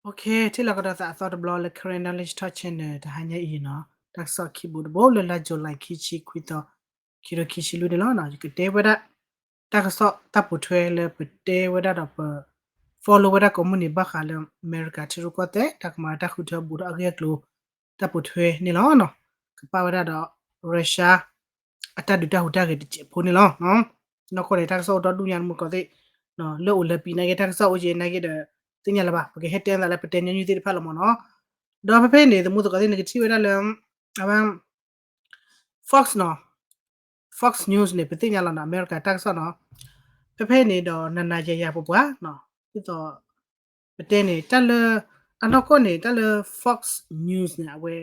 ထံၣ်လိာ်ကဒီးသးအသီတဘျီလၢ Karen Knowledge Talk Channel တဟါညါအံၤနီၤ, တၢ်ကစီၣ်ခံဘိတဘိလၢလါ July ခံဆံခွံသီ, ခံထိခံဆံလွံၢ်န့ၣ်လီၤ. ယကတဲဝဲဒၣ် တၢ်ကစီၣ်တၢ်ပိာ်ထွဲလၢပတဲဝဲဒၣ်ဒီးပ follow ဝဲဒၣ်ကိးမုၢ်နံၤဘၣ်ဃးလၢ အမဲရကၤထံရူၢ်ကီၢ်သဲး တၢ်ကမၤတၢ်ဃုထၢဘူးဒီးအဂ့ၢ်အကျိၤ တၢ်ပိာ်ထွဲန့ၣ်လီၤ. ကပာ်ဝဲဒၣ်ဒီး Russia အတၢ်ဒုးတၢ်ဟူးတၢ်ဂဲၤတစဲးဖိန့ၣ်လီၤ. နီၢ်ကီၢ်န့ၣ် တၢ်ကစီၣ်အိၣ်ဒီဒူၣ်ညါတမူတကိးသ့ၣ်, လၢအိၣ်လၢပံၤနာ်က့ တၢ်ကစီၣ်အိၣ်က့ၤနာ်က့ဒီး သ့ၣ်ညါလၢၤဘၣ်, ပကဟဲတဲသးလၢပတဲညီနုၢ်သ့ၣ်တဖၣ်လီၤမ့ၢ်နီၤ. ဒီးဖဲဖဲန့ၣ် တမူတကိးသ့ၣ် နကထံၣ်ဝဲဒၣ်လၢ အဝဲ Fox နီၤ, Fox News န့ၣ် ပသ့ၣ်ညါလီၤနီၤ, အမဲရကၤတၢ်ကစီၣ်နီၤ. ဖဲဖဲန့ၣ်ဒီး နၤနၤယၤယၤပပှၤနီၤ, ဒ်သိး ပတဲန့ၣ် တၢ်လၢ အနီၢ်ကီၢ်န့ၣ် တၢ်လၢ Fox News န့ၣ် အဝဲ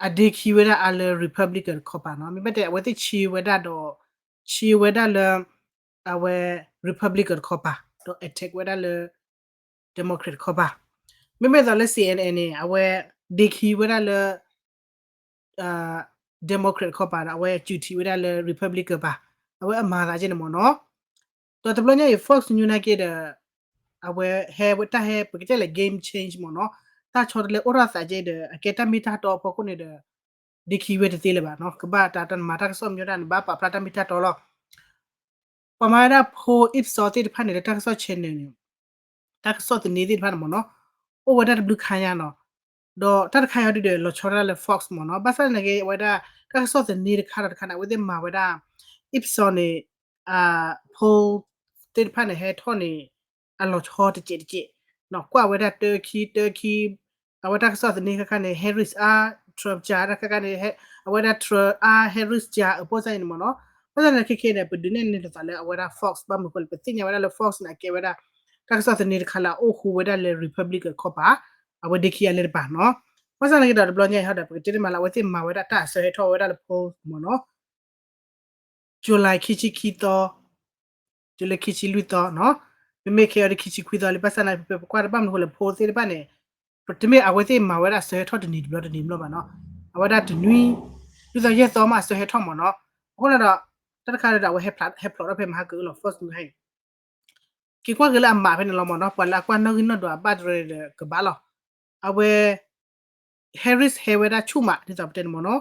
အဒ့ခံဝဲဒၣ်အါလၢ Republican တခီပၤနီၤ, မ့မ့ၢ်တဲအဝဲသ့ၣ်ဆံဝဲဒၣ်ဒီး ဆံဝဲဒၣ်လၢ အဝဲ Republican တခီပၤ ဒီး attack ဝဲဒၣ်လၢ Democrat တခီပၤ, မ့မ့ၢ်သိးလၢ C N N န့ၣ် အဝဲဒ့ခံဝဲဒၣ်လၢ Democrat တခီပၤဒီး အဝဲစူးထံးဝဲဒၣ်လၢ Republican ပၤ, အဝဲအမၤသးက့န့ၣ်မ့ၢ်နီၤ. ဒီးတဘျီညါအံၤ Fox News နာ်က့ဒီး အဝဲဟဲဝဲတၢ်ဟဲ ပကတဲလၢ game change မ့ၢ်နီၤ, တၢ်ဆီတလဲအိၣ်ထီၣ်သးက့ဒီး အကဲတၢ်မ့ၢ်တၢ်တီအဖီခိၣ်န့ၣ်ဒီး ဒ့ခံဝဲတသ့လၢၤဘၣ်နီၤ, ကဘၣ်တၢ်တမၤတၢ်ကစီၣ်မညီတၢ်န့ၣ် ဘၣ်ပာ်ဖျါတၢ်မ့ၢ်တၢ်တီလီၤ. ပှၤမၤဝဲဒၣ် poll Ipsos သ့ၣ်တဖၣ်န့ၣ် လၢတၢ်ကစီၣ် channel န့ၣ် တၢ်ကစီၣ်သန့သ့ၣ်တဖၣ်န့ၣ်မ့ၢ်နီၤ, အိၣ်ဝဲဒၣ်တဘျုးခါညါနီၤ, ဒီးတၢ်တခါညါဒုဒီး လီၤဆီဒၣ်လၢ Fox မ့ၢ်နီၤ, ဘၣ်ဆၣ်သနာ်က့ အဝဲဒၣ် တၢ်ကစီၣ်သန့တခါဒီးတခါန့ၣ် အဝဲသ့ၣ်မၤဝဲဒၣ် Ipsos န့ၣ် poll သ့ၣ်တဖၣ်န့ၣ် ဟဲထီၣ်န့ၣ် အလီၤဆီတစဲးတစဲး, ကွၢ်ဝဲဒၣ်တၢခံတၢခံ အဝဲတၢ်ကစီၣ်သန့ခါခါန့ၣ် Harris အါ Trump ကါတၢ်ခါခါန့ၣ် အဝဲဒၣ် Trump အါ Harris ကါ အပိၢ်စၢ်အံၤန့ၣ်မ့ၢ်နီၤ, ဘၣ်ဆၣ်သနာ်က့ခဲခဲန့ၣ် ပဒုးနဲၣ်န့ၢ်လိာ်သးလၢအဝဲဒၣ် Fox ဘၣ်မနုၤဃိလဲၣ် ပသ့ၣ်ညါဝဲဒၣ်လၢ Fox န့ၣ် အကဲဝဲဒၣ် တၢ်ကစီၣ်သန့တခါလၢအအိၣ်ဃူဝဲဒၣ်လၢ Republican တခီပၤ, အဝဲဒ့ခံအါလၢတပၤနီၤ, ဘၣ်ဆၣ်သနာ်က့ဒီးတဘျီညါအံၤဟီဒီး ပကတဲတမံၤလၢအဝဲသ့ၣ်မၤဝဲဒၣ်တၢ်အစၢဟဲထီၣ်ဝဲဒၣ်လၢ poll မ့ၢ်နီၤ July ခံဆံခံသီ, July ခံဆံလွံၢ်သီနီၤ, မ့မ့ၢ်ခဲအံၤဒီးခံဆံခွံသီလံ ဘၣ်ဆၣ်သနာ်က့ ပကွၢ်တဘၣ်မနုၤဃိလဲၣ် poll သ့ၣ်တဖၣ်န့ၣ် တမ့ၢ်အဝဲသ့ၣ်မၤဝဲဒၣ်စၢဟဲထီၣ်တနံၤတဘျီတနံၤဘျီဘၣ်နီၤ, အဝဲဒၣ်တနွံ ဒ်သိးယဲၢ်သီမးအစၢဟဲထီၣ်မ့ၢ်နီၤ, အဃိန့ၣ်ဒီး တၢ်တခါဒီးအဝဲဟဲဖျိးထီၣ်ဖဲမဟါကအုလီၤ Fox News ဟဲ က့ၤကွၢ်က့ၤလၢအမးဖဲန့ၣ်လီၤမ့ၢ်နီၤ, ပှၤလၢအကွၢ်နီၣ်ဂံၢ်နီၣ်ဒွးအဘၣ်တရၢဒီးကဘၣ်လီၤ, အဝဲ Harris ဟဲဝဲဒၣ်ဆူၣ်မး ဒ်သိးပတဲန့ၣ်မ့ၢ်နီၤ,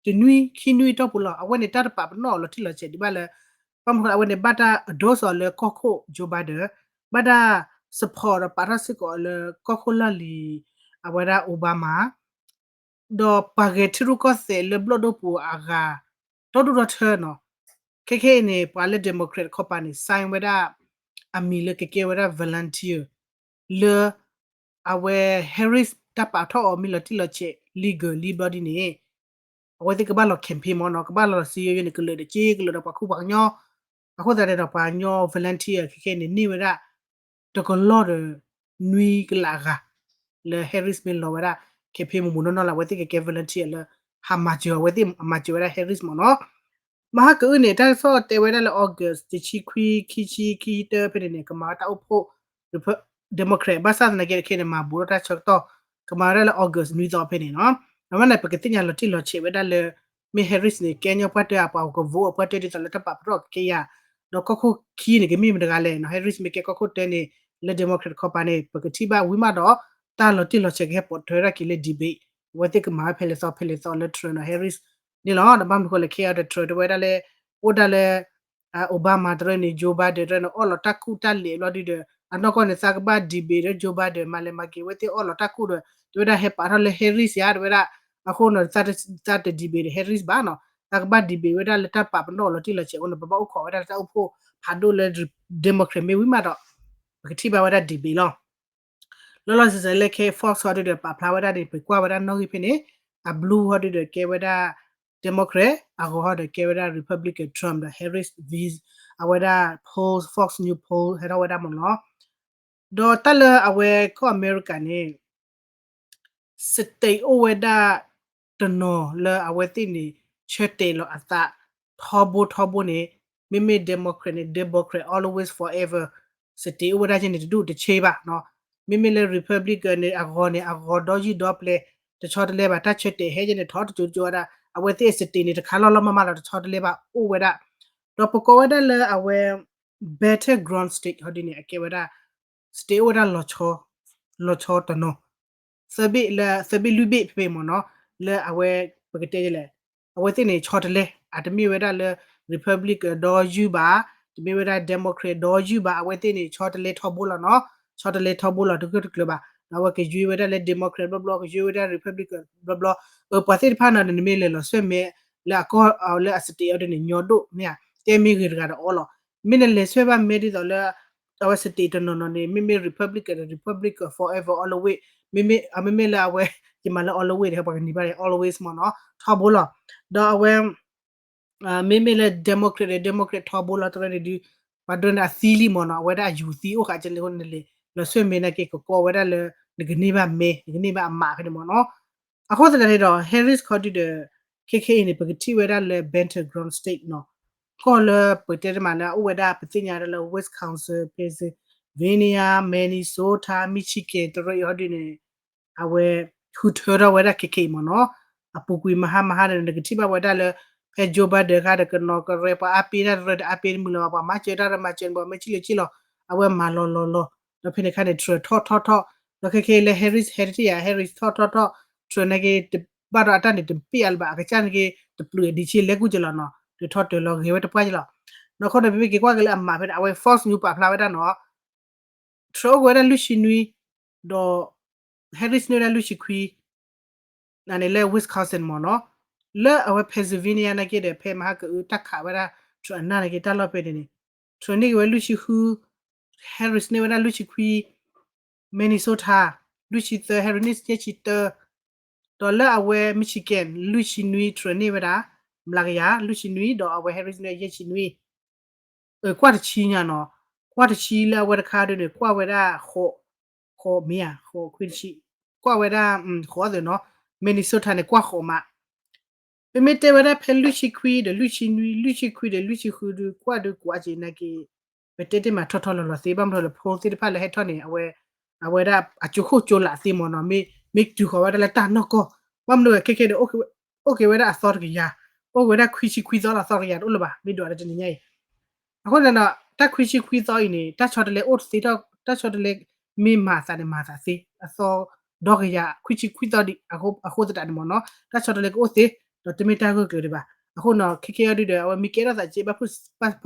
တနွံခံနွံအတီၢ်ပူၤလီၤ, အဝဲန့ၣ်တၢ်တပာ်ပနီၣ်အီၤလီၤတံၢ်လီၤဆဲးဒံးဘၣ်လၢ ဘၣ်မနုၤဃိအဝဲန့ၣ် ဘၣ်တၢ် endorse အီၤလၢကီၢ်ခိၣ် Joe Biden, ဘၣ်တၢ် support ဒီးပာ်ထီၣ်စ့ၢ်ကီးအီၤလၢကီၢ်ခိၣ်လီၢ်လံၤ အဝဲဒၣ် Obama ဒီးပှၤဂဲၤထံရူၢ်ကီၢ်သဲးလၢဘျီၣ်ဒိၣ်ပူၤအဂၤ ဒီဒူၣ်ဒီထၢနီၤ, ခဲခဲအံၤန့ၣ် ပှၤလၢ Democrat တခီပၤန့ၣ် sign ဝဲဒၣ် အမံၤလၢကကဲဝဲဒၣ် volunteer လၢ အဝဲ Harris တၢ်ပာ်ထီၣ်အီၤမ့ၢ်လီၤတံၢ်လီၤဆဲး legal လံဘျီဒ်န့ၣ် အဝဲသ့ၣ်ကဘၣ်လီၤ campaign မ့ၢ်နီၤ, ကဘၣ်လီၤစံယိယိန့ၣ် ကလၢာ်ဒီးက့ ကလၢာ်ဒီးပှၤခူပှၤကညီ, အဃိသတးန့ၣ်ဒီးပှၤကညီ volunteer ခဲခဲအံၤန့ၣ် န့ၢ်ဝဲဒၣ် တကလီၢ်ဒီးနွံကလးအဂၤ လၢ Harris မ့ၢ်လီၤဝဲဒၣ် campaign မ့ၢ်မ့ၢ်နီၢ်နီၢ်လၢအဝဲသ့ၣ်ကကဲ volunteer လၢ ဟးမၤစၢၤအဝဲသ့ၣ် မၤစၢၤဝဲဒၣ် Harris မ့ၢ်နီၤ. မဟါကအုၣ်န့ၣ် တၢ်ကစီၣ်တဲဝဲဒၣ်လၢ August တဆံခွံ ခံဆံ ခံဆံတၢဖဲန့ၣ်န့ၣ် ကမၤဝဲတၢ်အိၣ်ဖှိၣ် Democrat ဘၣ်ဆၣ်သနာ်က့ခဲန့ၣ် မၤဘူးထီၣ်တၢ်ဆၢကတီၢ် ကမၤဝဲဒၣ်လၢ August နွံသီဖဲန့ၣ်နီၤ. အဝဲန့ၣ် ပကသ့ၣ်ညါလီၤတံၢ်လီၤဆဲးဝဲဒၣ်လၢ မ့ၢ် Harris န့ၣ် ကဲညီပှၢ်တၢၢ်အပှၤက vote အပှၢ်တၢၢ် ဒ်သိးလၢတၢ်ပာ်ပနီၣ်ကကဲယၤ ဒီးကီၢ်ခိၣ်ခံန့ၣ် ကမ့ၢ်မတဂၤလဲၣ်နီၤ. Harris မ့ၢ်ကဲကီၢ်ခိၣ်တၢန့ၣ် လၢ Democrat တခီပၤန့ၣ် ပကထံၣ်ဘၣ်ဝံၤမးဒီး တၢ်လီၤတံၢ်လီၤဆဲးကဟဲပိာ်ထွဲထီၣ်က့ၤလၢ debate အဝဲသ့ၣ်ကမၤဝဲဖဲလဲၣ်သီဖဲလဲၣ်သီလၢ Trump ဒီး Harris န့ၣ်လီၤ. ဒီးဘၣ်မနုၤဃိလဲၣ် ခဲအံၤဒီး Trump တဲဝဲဒၣ်လၢ အိၣ်ဒၣ်လၢ Obama တရၢန့ၣ် Joe Biden တရၢန့ၣ် အီၣ်လီၤတၢ်ကူၣ်တၢ်လဲၤဘျီဒုဒီး အနီၢ်ကီၢ်န့ၣ် သးကဘၣ် debate ဒီး Joe Biden မၤလဲၤမၤက့ၤ အဝဲသ့ၣ်အီၣ်လီၤတၢ်ကူၣ်ဒီး တဲဝဲဒၣ်ဟဲပာ်ထီၣ်လၢ Harris ယါ တဲဝဲဒၣ် အဃိန့ၣ် သးတ debate ဒီး Harris ဘၣ်နီၤ. သးကဘၣ် debate ဝဲဒၣ်လၢတၢ်ပာ်ပနီၣ်အီၤလီၤတံၢ်လီၤဆဲးအဃိန့ၣ် ပဘၣ်အိၣ်ခိးဝဲဒၣ်လၢတၢ်အိၣ်ဖှိၣ်ဖးဒိၣ်လၢ Democrat မ့ၢ်ဝံၤမးဒီး ပကထံၣ်ဘၣ်ဝဲဒၣ် debate လီၤ. လီၤလီၤဆဲးဆဲးလၢခဲ Fox ဟီဒုဒီး ပာ်ဖျါဝဲဒၣ်န့ၣ် ပကွၢ်ဝဲဒၣ်နီၣ်ဂံၢ်ဖဲန့ၣ် အblueဟီဒုဒီးကဲဝဲဒၣ် Democrat အဂီၤဟီဒီးကဲဝဲဒၣ် Republican Trump ဒီး Harris အဝဲဒၣ် poll Fox News poll ဟဲထီၣ်ဝဲဒၣ်မ့ၢ်နီၤ. ဒီးတၢ်လၢအဝဲကီၢ်အမဲရကၤန့ၣ် state အိၣ်ဝဲဒၣ်တနီၤလၢအဝဲသ့ၣ်န့ၣ် ဆၢတဲာ်လီၤအသးထီဘိထီဘိန့ၣ် မ့မ့ၢ် Democrat န့ၣ် Democrat always forever state အိၣ်ဝဲဒၣ်ကဲန့ၣ် တဒူၣ်တဆ့ဘၣ်နီၤ. မ့မ့ၢ်လၢ Republican န့ၣ် အဂီၤန့ၣ် အဂီၤဒီယုၢ်ဒီပျဲၤ တဆီတလဲဘၣ် တၢ်ဆၢတဲာ်ဟဲကဲန့ၣ် ထီတကၠိတကၠိဝဲဒၣ် အဝဲသ့ၣ် state န့ၣ် တခါလီၢ်လီၢ်မးမးလီၤ တဆီတလဲဘၣ်အိၣ်ဝဲဒၣ်. ဒီးပကိးဝဲဒၣ်လၢအဝဲ battleground state ဟီဒ်န့ၣ် အကဲဝဲဒၣ် state အိၣ်ဝဲဒၣ်လီၤဆီ လီၤဆီတနီၤ သၢဘ့ၣ်လၢ သၢဘ့ၣ်လွံၢ်ဘ့ၣ်ဖဲဖဲမ့ၢ်နီၤ, လၢအဝဲ ပကတဲလဲၣ်, အဝဲသ့ၣ်န့ၣ် ဆီတလဲ, အတမ့ၢ်ဝဲဒၣ်လၢ Republican ဒီယုၢ်ဘၣ်, တမ့ၢ်ဝဲဒၣ် Democrat ဒီယုၢ်ဘၣ်, အဝဲသ့ၣ်န့ၣ် ဆီတလဲထီဘိလီၤနီၤ, ဆီတလဲထီဘိလီၤ တဂၢၢ်တကျၢၤဘၣ်, ဒီးအဝဲကယွ့ဝဲဒၣ်လၢ Democrat ဘျီဘျီ, ကယွ့ဝဲဒၣ် Republican ဘျီဘျီ, အၢ ပှၤသ့ၣ်တဖၣ်နီၤ နမ့ၢ်လဲၤလီၤဆွဲမဲ လၢအကီၢ် လၢအ state အီၤဒ်န့ၣ် ညီဒိၣ်မ့ၢ်ဧါ, တဲမ့ၢ်ဂ့ၤတဂၤဒီးအီလီၤ, မ့ၢ်နလဲၤဆွဲဘၣ်မဲဒ်သိးလၢ အဝဲ state တနီၤနီၤန့ၣ် မ့မ့ၢ် Republican ဒီး Republican forever always, မ့မ့ၢ် အမ့မ့ၢ်လၢအဝဲ ယမၤလၢ always န့ၣ် ပှၤကနံၤဘၣ်န့ၣ် always မ့ၢ်နီၤ ထီဘိလီၤ, ဒီးအဝဲ မ့မ့ၢ်လၢ Democrat ဒီး Democrat ထီဘိလီၤ တရၢန့ၣ်ဒုး ပှၤဒိးန့ၢ်အသံလံမ့ၢ်နီၤ, အဝဲဒၣ်အယူၤသံအိၣ်ဃာ်ကဲလၢနလဲၤ လီၤဆွဲမဲနာ်က့ ကကီဝဲဒၣ်လၢ နကန့ၢ်ဘၣ်မဲ နကန့ၢ်ဘၣ်အမးဖဲန့ၣ်မ့ၢ်နီၤ, အဃိသတးန့ၣ်ဒီး Harris ခီဒုဒီး ခဲခဲအံၤန့ၣ် ပကထံၣ်ဝဲဒၣ်လၢ Battleground State နီၤ, ကီၢ်လၢပတဲတမးလၢအအိၣ်ဝဲဒၣ် ပသ့ၣ်ညါဒၣ်လၢ Wisconsin, Pennsylvania, Minnesota, Michigan တရၢအံၤဟီဒုန့ၣ် အဝဲ ဃုထၢထီၣ်ဝဲဒၣ်ခဲခဲအံၤမ့ၢ်နီၤ, အပူၤကွံာ်မဟါမဟါန့ၣ် နကထံၣ်ဘၣ်ဝဲဒၣ်လၢ ဖဲ Joe Biden ခါဒီးကနီၤကရဲ ပှၤအါပ့ၤတၢ်တရၢတအါပ့ၤတမုာ်လၢၤဘၣ်, ပှၤမၤစၢၤတၢ်တမၤစၢၤဘၣ်, မ့ၢ်ဆံးလၢဆံးလီၤ, အဝဲမၤလီၤလီၤလီၤ, ဒီးဖဲန့ၣ်ခါန့ၣ် Trump ထီၣ်ထီၣ်ထီၣ်, ဒီးခဲခဲအံၤလၢ Harris ဟဲတထံၣ်ယၤ Harris ထီၣ်ထီၣ်ထီၣ်, Trump နာ်က့ တဘၣ်ဒီးအတၢ်န့ၣ်တပ့ၢ်အါလၢၤဘၣ်, အကစၢ်နာ်က့ တပျုာ်အဒံးဆံးလဲၤကူၣ်ကလီၤနီၤ, ဒုးထီၣ်တၢၤလီၤဂဲၤဝဲတပှၢ်ကလီၤ, နီၢ်ခိဒီး ပမ့ၢ်က့ၤကွၢ်က့ၤလၢအမးဖဲန့ၣ် အဝဲ Fox News ပာ်ဖျါဝဲဒၣ်နီၤ Trump အိၣ်က့ၤဝဲဒၣ်လွံၢ်ဆံနွံ, ဒီး Harris န့ၢ်ဝဲဒၣ်လွံၢ်ဆံခွံ, နန့ၣ်လၢ Wisconsin မ့ၢ်နီၤ, လၢအဝဲ Pennsylvania နာ်က့ဒီး ဖဲမဟါကအုတၢ်ခးဝဲဒၣ် Trump အနၢ်နာ်က့ တၢ်လီၢ်ဖဲန့ၣ်န့ၣ် Trump န့ၢ်က့ၤဝဲလွံၢ်ဆံဃု, Harris န့ၢ်ဝဲဒၣ်လွံၢ်ဆံခွံ, Minnesota လွံၢ်ဆံသၢ, Harris န့ၢ်ယဲၢ်ဆံတၢ, ဒီးလၢအဝဲ Michigan လွံၢ်ဆံနွံ Trump န့ၢ်ဝဲဒၣ် မျးကယၤ လွံၢ်ဆံနွံ, ဒီးအဝဲ Harris န့ၢ်ယဲၢ်ဆံနွံ ကွၢ်တဆံညါနီၤ, ကွၢ်တဆံလၢအဝဲတခါဒ်န့ၣ် ကွၢ်ဝဲဒၣ် ဃိးမ့ၢ်ဧါ, ဃိးခွံတဆံ, ကွၢ်ဝဲဒၣ် ဃိးအသိးနီၤ, Minnesota န့ၣ် ကွၢ်ဃိးမး, ပမ့ၢ်တဲဝဲဒၣ်ဖဲလွံၢ်ဆံခွံဒီးလွံၢ်ဆံနွံ, လွံၢ်ဆံခွံဒီးလွံၢ်ဆံဃုဒုး ကွၢ်ဒုးကွၢ်က့ၤနာ်က့, ပတဲတ့ၢ်မးထီထီလီၤလီၤသ့, ဘၣ်မနုၤလၢ poll သ့ၣ်တဖၣ်လၢဟဲထီၣ်န့ၣ် အဝဲ အဝဲဒၣ်အကၠိခိၣ်ကၠိလးသ့မ့ၢ်နီၤ, မ့ၢ် မ့ၢ်တုၤဃီၤဝဲဒၣ်လၢတၢ်နီၢ်ကီၢ်, ဘၣ်မနုၤဝဲခဲခဲဒီး အိၣ်က့ၤဝဲဒၣ်အသီတကယၤ, အိၣ်က့ၤဝဲဒၣ်ခွံဆံခွံသီလီၤ သီတကယၤတအိၣ်လၢၤဘၣ်, မ့ၢ်ဒိးတနံၤညါအံၤ, အဃိန့ၣ်ဒီး တၢ်ခွံဆံခွံသီအံၤန့ၣ် တၢ်ဆီတလဲအိၣ်သ့ထီၣ်, တၢ်ဆီတလဲမ့ၢ်မၤအသးန့ၣ် မၤအသးသ့, အသီဒီကယၤခွံဆံခွံသီဒံး အဃိသတးန့ၣ်မ့ၢ်နီၤ, တၢ်ဆီတလဲကအိၣ်သ့, ဒီးတမ့ၢ်တၢ်ဂၢၢ်ကျၢၤဒံးဘၣ်, အဃိနီၤ ခဲခဲအံၤဒုဒီး အဝဲမ့ၢ်ကဲထီၣ်သးက့ ဘၣ်ဖုၣ်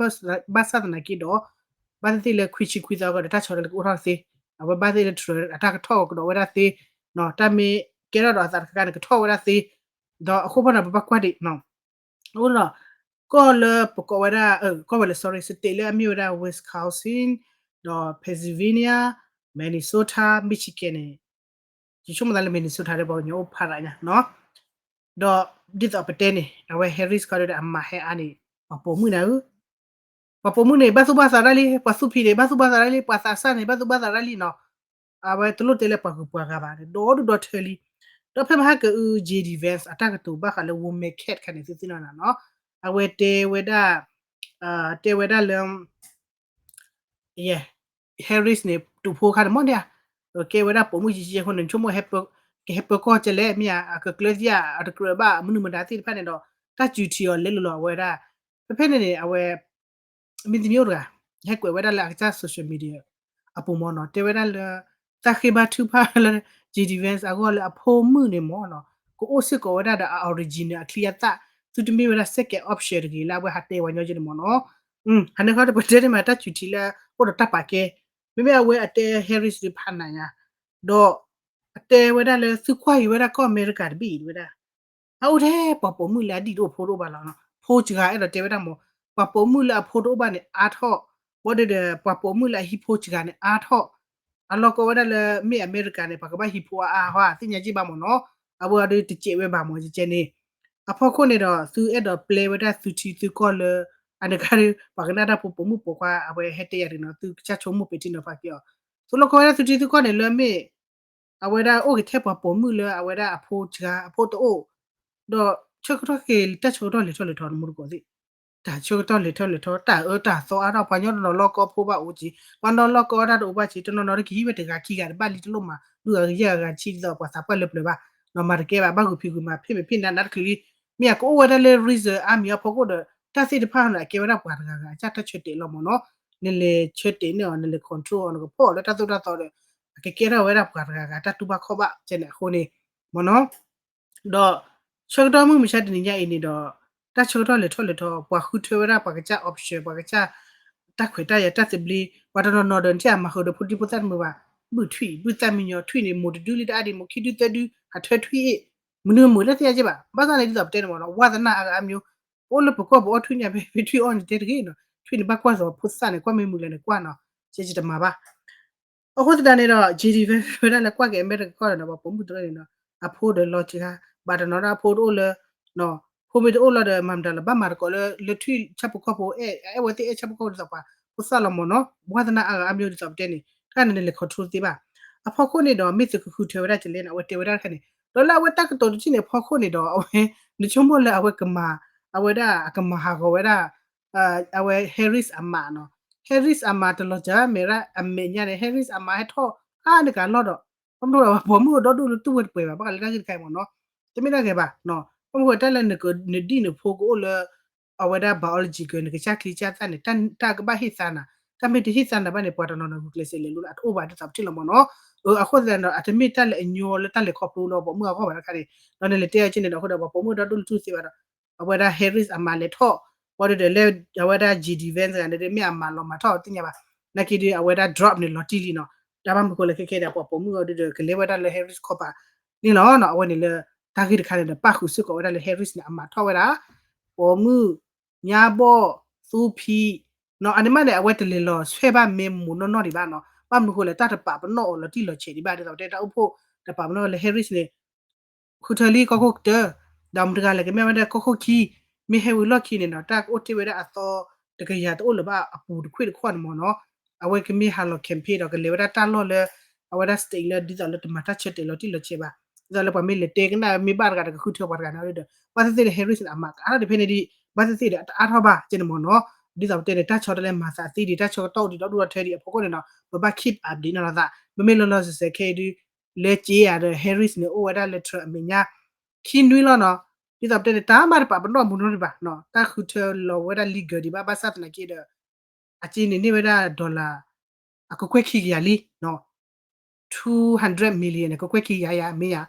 ဘၣ်ဆၣ်သနာ်က့ဒီး ဘၣ်သ့ၣ်သ့ၣ်လၢခွံဆံခွံသီအဂီၢ်ဒီး တၢ်ဆီတလဲကအိၣ်ထီၣ်သ့, အဝဲဘၣ်သ့ၣ်လၢ Trump အတၢ်ကထီၣ်ကဒီးဝဲဒၣ်သ့, တၢ်မ့ၢ်ကဲထီၣ်ဒီးအသးတခါခါန့ၣ် ကထီၣ်ဝဲဒၣ်သ့, ဒီးအဃိဖဲန့ၣ် ပဘၣ်ကွၢ်ဒံး အဃိဒီး ကီၢ်လၢပကိးဝဲဒၣ် ကီၢ်ဝဲလၢ sorry, state လၢအမ့ၢ်ဝဲဒၣ် Wisconsin, ဒီး Pennsylvania, Minnesota, Michigan န့ၣ်, ယဆိကမိၣ်သးလၢ Minnesota ဒီးပှၤကညီအိၣ်ဖးဒိၣ်ညါနီၤ, ဒီးဒ်သိးပတဲန့ၣ် အဝဲ Harris ခီဒီးအမၤဟဲအါန့ၣ် ပှၤပိာ်မုၣ်နၤဧၢ, ပှၤပိာ်မုၣ်န့ၣ် ဘၣ်သူၣ်ဘၣ်သးဒၣ်လံ, ပှၤသူဖံးန့ၣ် ဘၣ်သူၣ်ဘၣ်သးဒၣ်လံ, ပှၤသးစၢ်န့ၣ် ဘၣ်သူၣ်ဘၣ်သးဒၣ်လံနီၤ, အဝဲတလိၣ်တဲလၢပှၤဂုၤပှၤဂၤဘၣ်န့ၣ် ဒီဒူၣ်ဒီထၢလံ, ဒီးဖဲမဟါကအု J D Vance အတၢ်ကတိၤဘၣ်ဃးလၢ Woman Caucus န့ၣ် သုသ့ၣ်နီၣ်နၤနီၤ, အဝဲတဲဝဲဒၣ်, တဲဝဲဒၣ်လၢ ယဲ Harris န့ၣ် တူၢ်ဖိခါန့ၣ်မ့ၢ်န့ၣ်ဧါ, ကဲဝဲဒၣ်ပိာ်မုၣ်ယံၤယံၤအဃိန့ၣ် ဆိကမိၣ် ကဟဲပၢၤကီၢ်ကဲလဲၣ် မ့ၢ်ဧါ, အကကျၢၤသ့ဧါ, အတကြၢးဘၣ် မနုၤမတၤသ့ၣ်တဖၣ်န့ၣ်ဒီး တၢ်စူၤထံအီၤလဲလိာ်လီၤအဝဲဒၣ်, ဖဲဖဲန့ၣ်န့ၣ် အဝဲ မ့ၢ်တမံၤအိၣ်တဂၤ ဟဲကွဲးဝဲဒၣ်လၢအကစၢ် social media အပူၤမ့ၢ်နီၤ, တဲဝဲဒၣ်လၢ တၢ်ဃ့ဘါထုကဖၣ်လၢ J D Vance အဂီၢ်လၢအဖိမုၣ်န့ၣ်မ့ၢ်နီၤ, ကအိၣ်စ့ၢ်ကီးဝဲဒၣ်ဒီးအ original အချံအသၣ်, သုတမ့ၢ်ဝဲဒၣ် second option တဂ့ၤလၢအဝဲဟးတဲဝဲညီကဲန့ၣ်မ့ၢ်နီၤ, ဟးန့ၢ်ခီတပတဲန့ၣ်မး တၢ်စူၤထံလၢ အိၣ်ဒီးတၢ်ပာ်ကဲ, မ့မ့ၢ်အဝဲအတဲ Harris ဒုးဖးနးညါ, ဒီး အတဲဝဲဒၣ်လၢသုကွၢ်က့ၤဝဲဒၣ်ကီၢ်အမဲရကၤတဘ့ၣ်အံၤဝဲဒၣ် အအိၣ်ထဲပှၤပိာ်မုၣ်လၢအဒံၣ်တအိၣ်ဖိတအိၣ်ဘၣ်လီၤ, ဖိစှၤအဲၣ်ဒိးတဲဝဲဒၣ်မ့ၢ်, ပှၤပိာ်မုၣ်လၢအဖိတအိၣ်ဘၣ်န့ၣ်အါထီၣ်, ဘၣ်ဒီး ပှၤပိာ်မုၣ်လၢအဟံးဖိစှၤန့ၣ်အါထီၣ်, အလီၢ်ကီဝဲဒၣ်လၢမ့ၢ်အမဲရကၤန့ၣ် ပှၤကဘၣ်ဟံးဖိအါအါဟီ သ့ၣ်ညါက့ဘၣ်မ့ၢ်နီၤ, အဝဲအီၤဒုးတစဲးဝဲဘၣ်မ့ၢ်ကဲန့ၣ်, အဖီခိၣ်န့ၣ်ဒီး သုအဲၣ်ဒိးပျဲဝဲဒၣ်သုထံသုကီၢ်လၢ အန့ၣ်ခါဒီး ပှၤကနၣ်တၢ်ဖိပိာ်မုၣ်ပိာ်ခွါ အဝဲဟဲတဲယၤတနီၤ သုကစၢ်ဆိကမိၣ်ပ့ၤထံနီၤဖးက့ၤအီၤ, သိလီၢ်ကီဝဲဒၣ်သုထံသုကီၢ်န့ၣ်လၢမ့ၢ် အဝဲဒၣ်အိၣ်က့ၤထဲပှၤပိာ်မုၣ်လၢအဝဲဒၣ်အဖိစှၤအဖိတအိၣ်, ဒီးဆၢကတီၢ်က့ၤ တၢ်ဆၢကတီၢ်လဲၤထီၣ်လဲၤထီနမူတကိးသ့ၣ်, တၢ်ဆၢကတီၢ်လဲၤထီၣ်လဲၤထီ တၢ်အၢတၢ်သီအါထီၣ် ပှၤညီတနီၤလီၢ်ကီဖိဘၣ်အိၣ်က့ၤ, ပှၤနီၤလီၢ်ကီတၢ်တအိၣ်ဘၣ်က့ၤ, တနီၤနီၤတကဟံးဝဲတဂၤခံဂၤတဘၣ်လံတလိၣ်မး ဒုးဂၤဂၤယဲၢ်ဂၤဂၤဆံဒ်သိးပှၤသးပှၢ်လၢပျၢၤဘၣ်, နီၤမၤတကဲဘၣ် ဘၣ်ဂုာ်ဖံးဂုာ်မၤဖ့ၣ်မ့ၢ်ဖ့ၣ်နးနးတချုးလံ, မ့ၢ်အကအိၣ်ဝဲဒၣ်လၢ reason အါမံၤအဖီခိၣ်ဒီး တၢ်သ့ၣ်တဖၣ်န့ၣ် အကဲဝဲဒၣ်ပှၤတဂၤဂၤအတၢ်ဆၢတဲာ်လီၤမ့ၢ်နီၤ, နလဲၤဆၢတဲာ်န့ၢ်အီၤ နလဲၤ control အီၤ နကဖီၣ်အီၤလၢတၢ်သိၣ်တၢ်သီဒီး အကကဲထီၣ်ဝဲဒၣ်ပှၤတဂၤဂၤတၢ်တူၢ်ဘၣ်ခီၣ်ဘၣ်ကဲန့ၣ်အဃိန့ၣ် မ့ၢ်နီၤ. ဒီး ဆၢကတီၢ်မုၢ်မဆါတနံၤညါအံၤန့ၣ်ဒီး တၢ်ဆၢကတီၢ်လဲၤထီၣ်လဲၤထီ ပှၤဃုထၢဝဲဒၣ်ပှၤကစၢ် option ပှၤကစၢ် တၢ်ခွဲးတၢ်ယာ်တၢ်သဘျ့ ပှၤတနီၤနီၤဒီး နထံၣ်အမၤဃုာ်ဒီးဖိဒံဖိသၣ်တမုာ်ဘၣ် ဘုၣ်ထွံၣ် ဘုၣ်သၣ်မံညီၤ ထွံၣ်န့ၣ် မိၢ်တဒုလံတအါဒံး မိၢ်ခံဒုသၢဒု ဟးထၢထွံၣ်အ့ၣ် မနုၤမုာ်လၢသ့ၣ်ညါက့ဘၣ် ဘၣ်ဆၣ်န့ၣ်ဒ်သိးပတဲန့ၣ်မ့ၢ်နီၤ ဝါသနာအဂၤအါမျိုး ပအိၣ်လၢပကီၢ်ပအီၣ်ထွံၣ်ညါဖဲ ဖဲထွံၣ်အီၣ်န့ၣ်တဲတဂ့ၤနီၤ ထွံၣ်န့ၣ်ဘၣ်ကွၢ်သိးဖိသၣ်န့ၣ် ကွၢ်မ့ၢ်မုာ်လဲၣ်န့ၣ်ကွၢ်နီၤ ကဲကတမၤဘၣ် အဃိသတးန့ၣ်ဒီး JD Vance ဝဲဒၣ်လၢကွၢ်က့ၤအမဲရကၤကီၢ်န့ၣ်ဒီး ပှၤပိာ်မုၣ်တရၢန့ၣ်နီၤ အဖိဒီးလီၤစှၤ ဘၣ်တနီၤဒၣ်အဖိတအိၣ်လၢ ဖိမ့ၢ်တအိၣ်လီၤဒီးမၤမတၤလၢၤ ဘၣ်မၤသကိးလၢ လၢထွံၣ်ဆၣ်ဖိကီၢ်ဖိ အဲၣ် အဲၣ်ဝဲသ့ၣ်အဲၣ်ဆၣ်ဖိကီၢ်ဖိဒ်သိးပှၤ ဖိသၣ်လီၤမ့ၢ်နီၤ ဝါသနာအဂၤအါမျိုးဒ်သိးပတဲန့ၣ် တၢ်န့ၣ်န့ၣ်လဲၤ control သ့ဘၣ် အဖီခိၣ်န့ၣ်ဒီး မ့ၢ်သုကဃုထၢဝဲဒၣ်ကလဲၣ်န့ၣ် အဝဲတဲဝဲဒၣ်တခါန့ၣ် ဒီးလၢအဝဲတၢ်ကတိၤတထံၣ်န့ၣ် အဖီခိၣ်န့ၣ်ဒီး အဝဲ နဆိကမိၣ်လၢအဝဲကမၤ အဝဲဒၣ်အကမၤဟးဂီၤဝဲဒၣ် အဝဲ Harris အမါနီၤ Harris အမါတလီၤစှၤ မဲာ်ရၣ်အမဲာ်ညါန့ၣ် Harris အမါဟဲထီၣ်အါန့ၢ်ကလီၢ်ဒီး ဘၣ်မနုၤဒီးပှၤပိာ်မုၣ်အဒီဒိၣ်လၢတူၢ်ဝဲတပှဲၤဘၣ် ဘၣ်ဃးလၢတၢ်ဂ့ၢ်တခါအံၤမ့ၢ်နီၤ တမ့ၢ်တၢ်ဂ့ၢ်ဘၣ် ဘၣ်မနုၤဃိတၢ်လၢနက နဒံၣ်နဖိကအိၣ်လၢ အဝဲဒၣ် biological နကစၢ်ချံကစၢ်သၣ်န့ၣ် တၢ်ကဘၣ်ဟ့ၣ်သါနၤ တၢ်မ့ၢ်တဟ့ၣ်သါနၤဘၣ်န့ၣ် ပှၤတနီၤနီၤဂုာ်ကျဲးစၢးလဲၤလိၤလၢအတအိၣ်ဘၣ်ဒ်သိးပထံၣ်လီၤမ့ၢ်နီၤ အဃိသတးဒီး အတမ့ၢ်တၢ်လၢအညီလၢတၢ်လဲၤခီဖျိဒီးပိာ်မုၣ်အဂီၢ်ဘၣ်တခါန့ၣ် ဒီးနလဲၤတဲအီၤက့န့ၣ်ဒီး အဃိဒီးပှၤပိာ်မုၣ်ဒီဒိၣ်လၢတူၢ်သ့ဘၣ်ဒီး အဝဲဒၣ် Harris အမါလဲၤထီၣ် ဝံၤဒီးလၢ အဝဲဒၣ် JD Vance တဂၤန့ၣ်ဒီး မ့ၢ်အမါလီၤမၤထီၣ်သ့ၣ်ညါဘၣ် နာ်က့ဒီး အဝဲဒၣ် drop န့ၣ်လီၤတံၢ်လံနီၤ တၢ်ဘၣ်မနုၤဃိလဲၣ်ခဲခဲဒီး ပှၤပိာ်မုၣ်အီၤဒီးကလဲၤဝဲဒၣ်လၢ Harris ခီပၤန့ၣ်လီၤနီၤ အဝဲန့ၣ်လၢ တၢ်ဂ့ၢ်တခါန့ၣ်ဒီး ပၣ်ဃုာ်စ့ၢ်ကီးဝဲဒၣ်လၢ Harris န့ၣ် အမၤထီၣ်ဝဲဒၣ် ပိာ်မုၣ် ညါဘီၣ် သူဖံ နီၤ အန့ၣ်မးန့ၣ် အဝဲတလဲၤလီၤဆွဲဘၣ်မ့ၢ်မိၢ်နီၢ်နီၢ်ဒံးဘၣ်နီၤ ဘၣ်မနုၤဃိလဲၣ် တၢ်တပာ်ပနီၣ်အီၤလီၤတံၢ်လီၤဆဲးဒံးဘၣ် ဒ်သိးပတဲတၢ်အိၣ်ဖှိၣ် တပာ်ပနီၣ်လၢ Harris န့ၣ် ဃုထၢလံကီၢ်ခိၣ်ကတၢၢ် ဒီးမတၤတဂၤလဲၣ်ကမ့ၢ်ဝဲဒၣ်ကီၢ်ခိၣ်ခံ မ့ၢ်ဟဲဝံၤလီၢ်ခံန့ၣ်နီၤ တၢ်ကအိၣ်တ့ၢ်ဝဲဒၣ်အသီ တကယၤတအိၣ်လၢၤဘၣ်အပူၤတခွ့ၣ်တခီန့ၣ်မ့ၢ်နီၤ အဝဲကမ့ၢ်ဟးလီၤ campaign ဒီးကလဲၤဝဲဒၣ်တၢ်လီၢ်လၢ အဝဲဒၣ် state လၢဒ်သိးလၢတမၤတၢ်ဆၢတဲာ်လီၤတံၢ်လီၤဆဲးဘၣ် ဒ်သိးလၢပှၤမ့ၢ်လဲၤတဲကနၣ်မ့ၢ်ဘၣ်တဂၤဒီးကဃုထၢပှၤတဂၤန့ၣ်ဒီး ဘၣ်သ့ၣ်သ့ၣ်ဒီး Harris န့ၣ် အမၤကအါထီၣ်ဒံးဖဲန့ၣ်ဒံး ဘၣ်သ့ၣ်သ့ၣ်ဒီးအတအါထီၣ်ဘၣ်ကဲန့ၣ်မ့ၢ်နီၤ ဒ်သိးပတဲန့ၣ် တၢ်ဆီတလဲမၤသးသ့ဒံး တၢ်ဆၢကတီၢ်အိၣ်ဒံးဒီဒူၣ်ဒီထၢဒံးအဖီခိၣ်န့ၣ်နီၤ ပဘၣ် keep update နီၤလီၤသး မ့မ့ၢ်လီၤလီၤဆဲးဆဲးခဲအံၤဒုး လၢက့ယၤဒီး Harris န့ၣ် အိၣ်ဝဲဒၣ်လၢ Trump အမဲာ်ညါ ခံနွံလီၤနီၤ ဒ်သိးပတဲန့ၣ် တၢ်မၤတပာ်ပနီၣ်မူနီတဘၣ် တၢ်ဃုထၢလီၤဝဲဒၣ် legal ဒံးဘၣ် ဘၣ်ဆၣ်သနာ်က့ဒီး အက့န့ၣ်န့ၢ်ဝဲဒၣ် dollar အကကွဲၢ်ခံကယၤလံ two hundred million န့ၣ် ကကွဲၢ်ခံကယၤယၤ မ့ၢ်ယၤ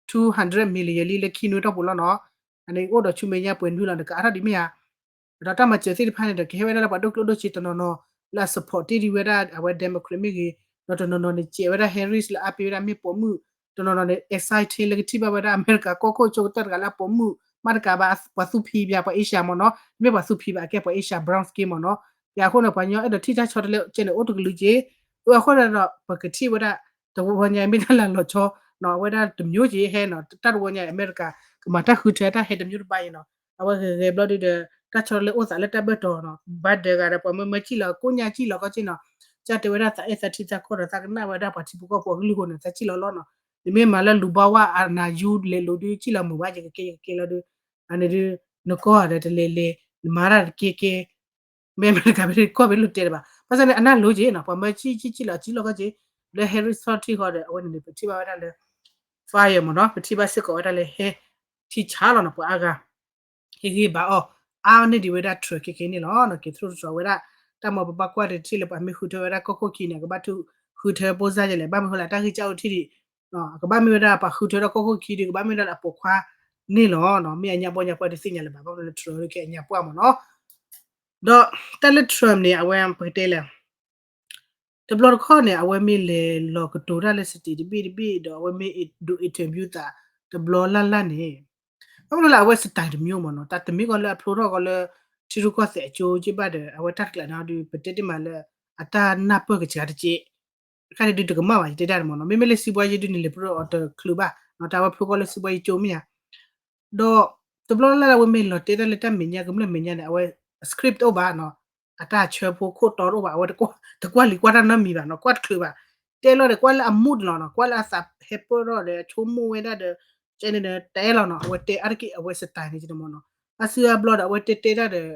two hundred million လံလၢခံနွံတီၢ်ပူၤလီၤနီၤ အန့ၣ်အိၣ်ဒီးဆူမဲာ်ညါပှဲၤနွံလီၤန့ၣ် ကအါထီၣ်ဒံးမ့ၢ်ယၤ ဒီးတၢ်မၤစၢၤသ့ၣ်တဖၣ်န့ၣ်ဒီး ကဟဲဝဲဒၣ်လၢပှၤဒိၣ်ကျိၣ်ဒိၣ်စ့တနီၤနီၤ လၢအ support တ့ၢ်ဒံးဝဲဒၣ်အဝဲ Democrat မ့ၢ်ဂ့ၤ ဒီးတနီၤနီၤန့ၣ် စဲးဝဲဒၣ် Harris လၢအါပ့ၤဝဲဒၣ်မ့ၢ်ပိာ်မုၣ် တနီၤနီၤန့ၣ် exciting လၢကထံၣ်ဘၣ်ဝဲဒၣ် အမဲရကၤကီၢ်ခိၣ်ဆိကတၢၢ်တဂၤလၢအပိာ်မုၣ် မ့ၢ်တကးဘၣ် ပှၤသူဖံဘၣ် ပှၤ Asia မ့ၢ်နီၤ တမ့ၢ်ပှၤသူဖံဘၣ် အကဲပှၤ Asia brown skin မ့ၢ်နီၤ ယၤအဃိန့ၣ် ပှၤညီအဲၣ်ဒိးထံၣ်တၢ်ဆီတလဲကဲန့ၣ် အိၣ်တကလုာ်က့ အဃိန့ၣ်ဒီး ပကထံၣ်ဝဲဒၣ် တဝီညါအံၤမ့ၢ်တၢ်လၢလီၤဆီနီၤ အဝဲဒၣ်တမျိုးက့ဟဲနီၤ တၢ်တဝီညါအံၤ အမဲရကၤ ကမၤတၢ်ဃုထၢတၢ်ဟဲတမျိုးတဘၣ်အံၤနီၤ အဝဲဂဲၤဂဲၤဘျီဒုဒီး တၢ်ဆီတလဲအိၣ်သးလၢတၢ်ဘၢၣ်တီၤနီၤ ဘၣ်ဒၢးဂၤဒီးပှၤမၢမၢစံၣ်လီၤ ကိးညါစံၣ်လီၤကီၢ်စ့ၢ်နီၤ ကၢ်တဲဝဲဒၣ်သးအဲၣ်သးထံသးကီၢ်ဒီးသးကနၣ်ဝဲဒၣ်ပှၤထံဖိကီၢ်ဖိအကလုၢ်အဃိန့ၣ် သးစံၣ်လီၤလီၤနီၤ နမ့ၢ်မၤလၢလူၤဘီဝါအနၢ်ယူလဲၤလိာ်ဒုး စံၣ်လီၤမုာ်ဘၣ်ယကကဲယကကဲလီၤဒုး အန့ၣ်ဒုး နကီၢ်ဒီးတလဲၤလဲၤ နမၤတၢ်တကဲကဲ မ့ၢ်အမဲရကၤဖဲကီၢ်ဖဲလိၣ်တဲတဘၣ် ဘၣ်ဆၣ်န့ၣ် အနၢ်လိၤက့ၤနီၤ ပှၤမၢစံၣ်စံၣ်စံၣ်လီၤစံၣ်လီၤကီၢ်က့ၤ လၢ Harris ထီၣ်ထံၣ်ဃီဒီး အဝဲန့ၣ်န့ၣ် ပထံၣ်ဘၣ်ဝဲဒၣ်လၢ fire မ့ၢ်နီၤ ပထံၣ်ဘၣ်စ့ၢ်ကီးဝဲဒၣ်လၢဟဲ ထံဆါလီၤနီၤ ပှၤအါဂၤ ဟ့ၣ်ဂံၢ်ဘါအီၤ အါန့ၢ်ဒံးဝဲဒၣ် Trump ခဲခဲန့ၣ်လီၤ က့ၤထရူၣ်တတြီၤဝဲဒၣ် တၢ်မ့ၢ်ပဘၣ်ကွၢ်တထံၣ်လၢပှၤမ့ၢ်ဃုထၢဝဲဒၣ်ကီၢ်ခိၣ်ခံန့ၣ် ကဘၣ်ထုးဃုထၢဖိစၢ်ယဲလဲၣ် ဘၣ်မနုၤဃိလဲၣ် တၢ်ဂ့ၢ်စၢ်အိၣ်ထံၣ်ဒံး ကဘၣ်မ့ၢ်ဝဲဒၣ်ပှၤဃုထၢဒီးကီၢ်ခိၣ်ခံဒုး ကဘၣ်မ့ၢ်ဝဲဒၣ်ပှၤဃုထၢဒီးကီၢ်ခိၣ်ခံဒုး ကဘၣ်မ့ၢ်ဝဲဒၣ်လၢအပိာ်ခွါန့ၣ်လီၤနီၤ မ့ၢ်အညါဘီညါပှၢ်တသ့ၣ်ညါလၢၤဘၣ် ဘၣ်မနုၤလၢ Trump ဒုးကဲအညါပှၢ်မ့ၢ်နီၤ ဒီးတၢ်လၢ Trump န့ၣ် အဝဲပကတဲလဲၣ် တဘျီတခီၣ်န့ၣ် အဝဲမ့ၢ်လဲၤလီၤကတိၤတၢ်လၢ state တဘ့ၣ်တဘ့ၣ်ဒီး အဝဲမ့ၢ်ဒိး interview သးတဘျီလၢ်လၢ်န့ၣ် ဘၣ်မနုၤလၢအဝဲ style တမျိုးမ့ၢ်နီၤ တၢ်တမ့ၢ်ကီးလၢအဖျိထီၣ်ကီးလၢ ထံရူၢ်ကီၢ်သဲးအကၠိက့ဘၣ်ဒီး အဝဲတၢ်တကျးန့ၣ်ဒုး ပတဲတ့ၢ်မးလၢ အတၢ်နၢ်ပၢၢ်ကစှၤတက့ၢ် အခါန့ၣ်ဒုးတကမၣ်ဘၣ် ယတဲတၢ်န့ၣ်မ့ၢ်နီၤ မ့မ့ၢ်လၢစံးဘှါယံၤဒုးန့ၣ် လဲၤပရၢအီၤတချုးဘၣ် တၢ်ဝဲဖျိကီးလၢစံးဘှါယံၤကၠိမ့ၢ်ဧါ ဒီး တဘျီလၢ်လၢ်အဝဲမ့ၢ်လီၤတဲတၢ်လၢတၢ်မဲာ်ညါ ကမျၢၢ်မဲာ်ညါန့ၣ် အဝဲ script တအိၣ်ဘၣ်နီၤ အတၢ်ဆၢဖိခိၣ်တီတအိၣ်ဘၣ် အဝဲတကွၢ်လံၤကွၢ်တၢ်နီတမံၤဘၣ်နီၤ ကွၢ်တချုးဘၣ် တဲလီၤဒီး ကွၢ်လၢအ mood လီၤနီၤ ကွၢ်လၢအသးဟဲပၢၢ်ထီၣ်ဒီး အဆိကမိၣ်ဝဲဒၣ်ဒီး ကဲန့ၣ်ဒီး တဲလီၤနီၤ အဝဲတဲအါတက့ၢ် အဝဲ style န့ၣ်မ့ၢ်နီၤ အါစုအါဘျီဒီး အဝဲတဲတဲတၢ်ဒီး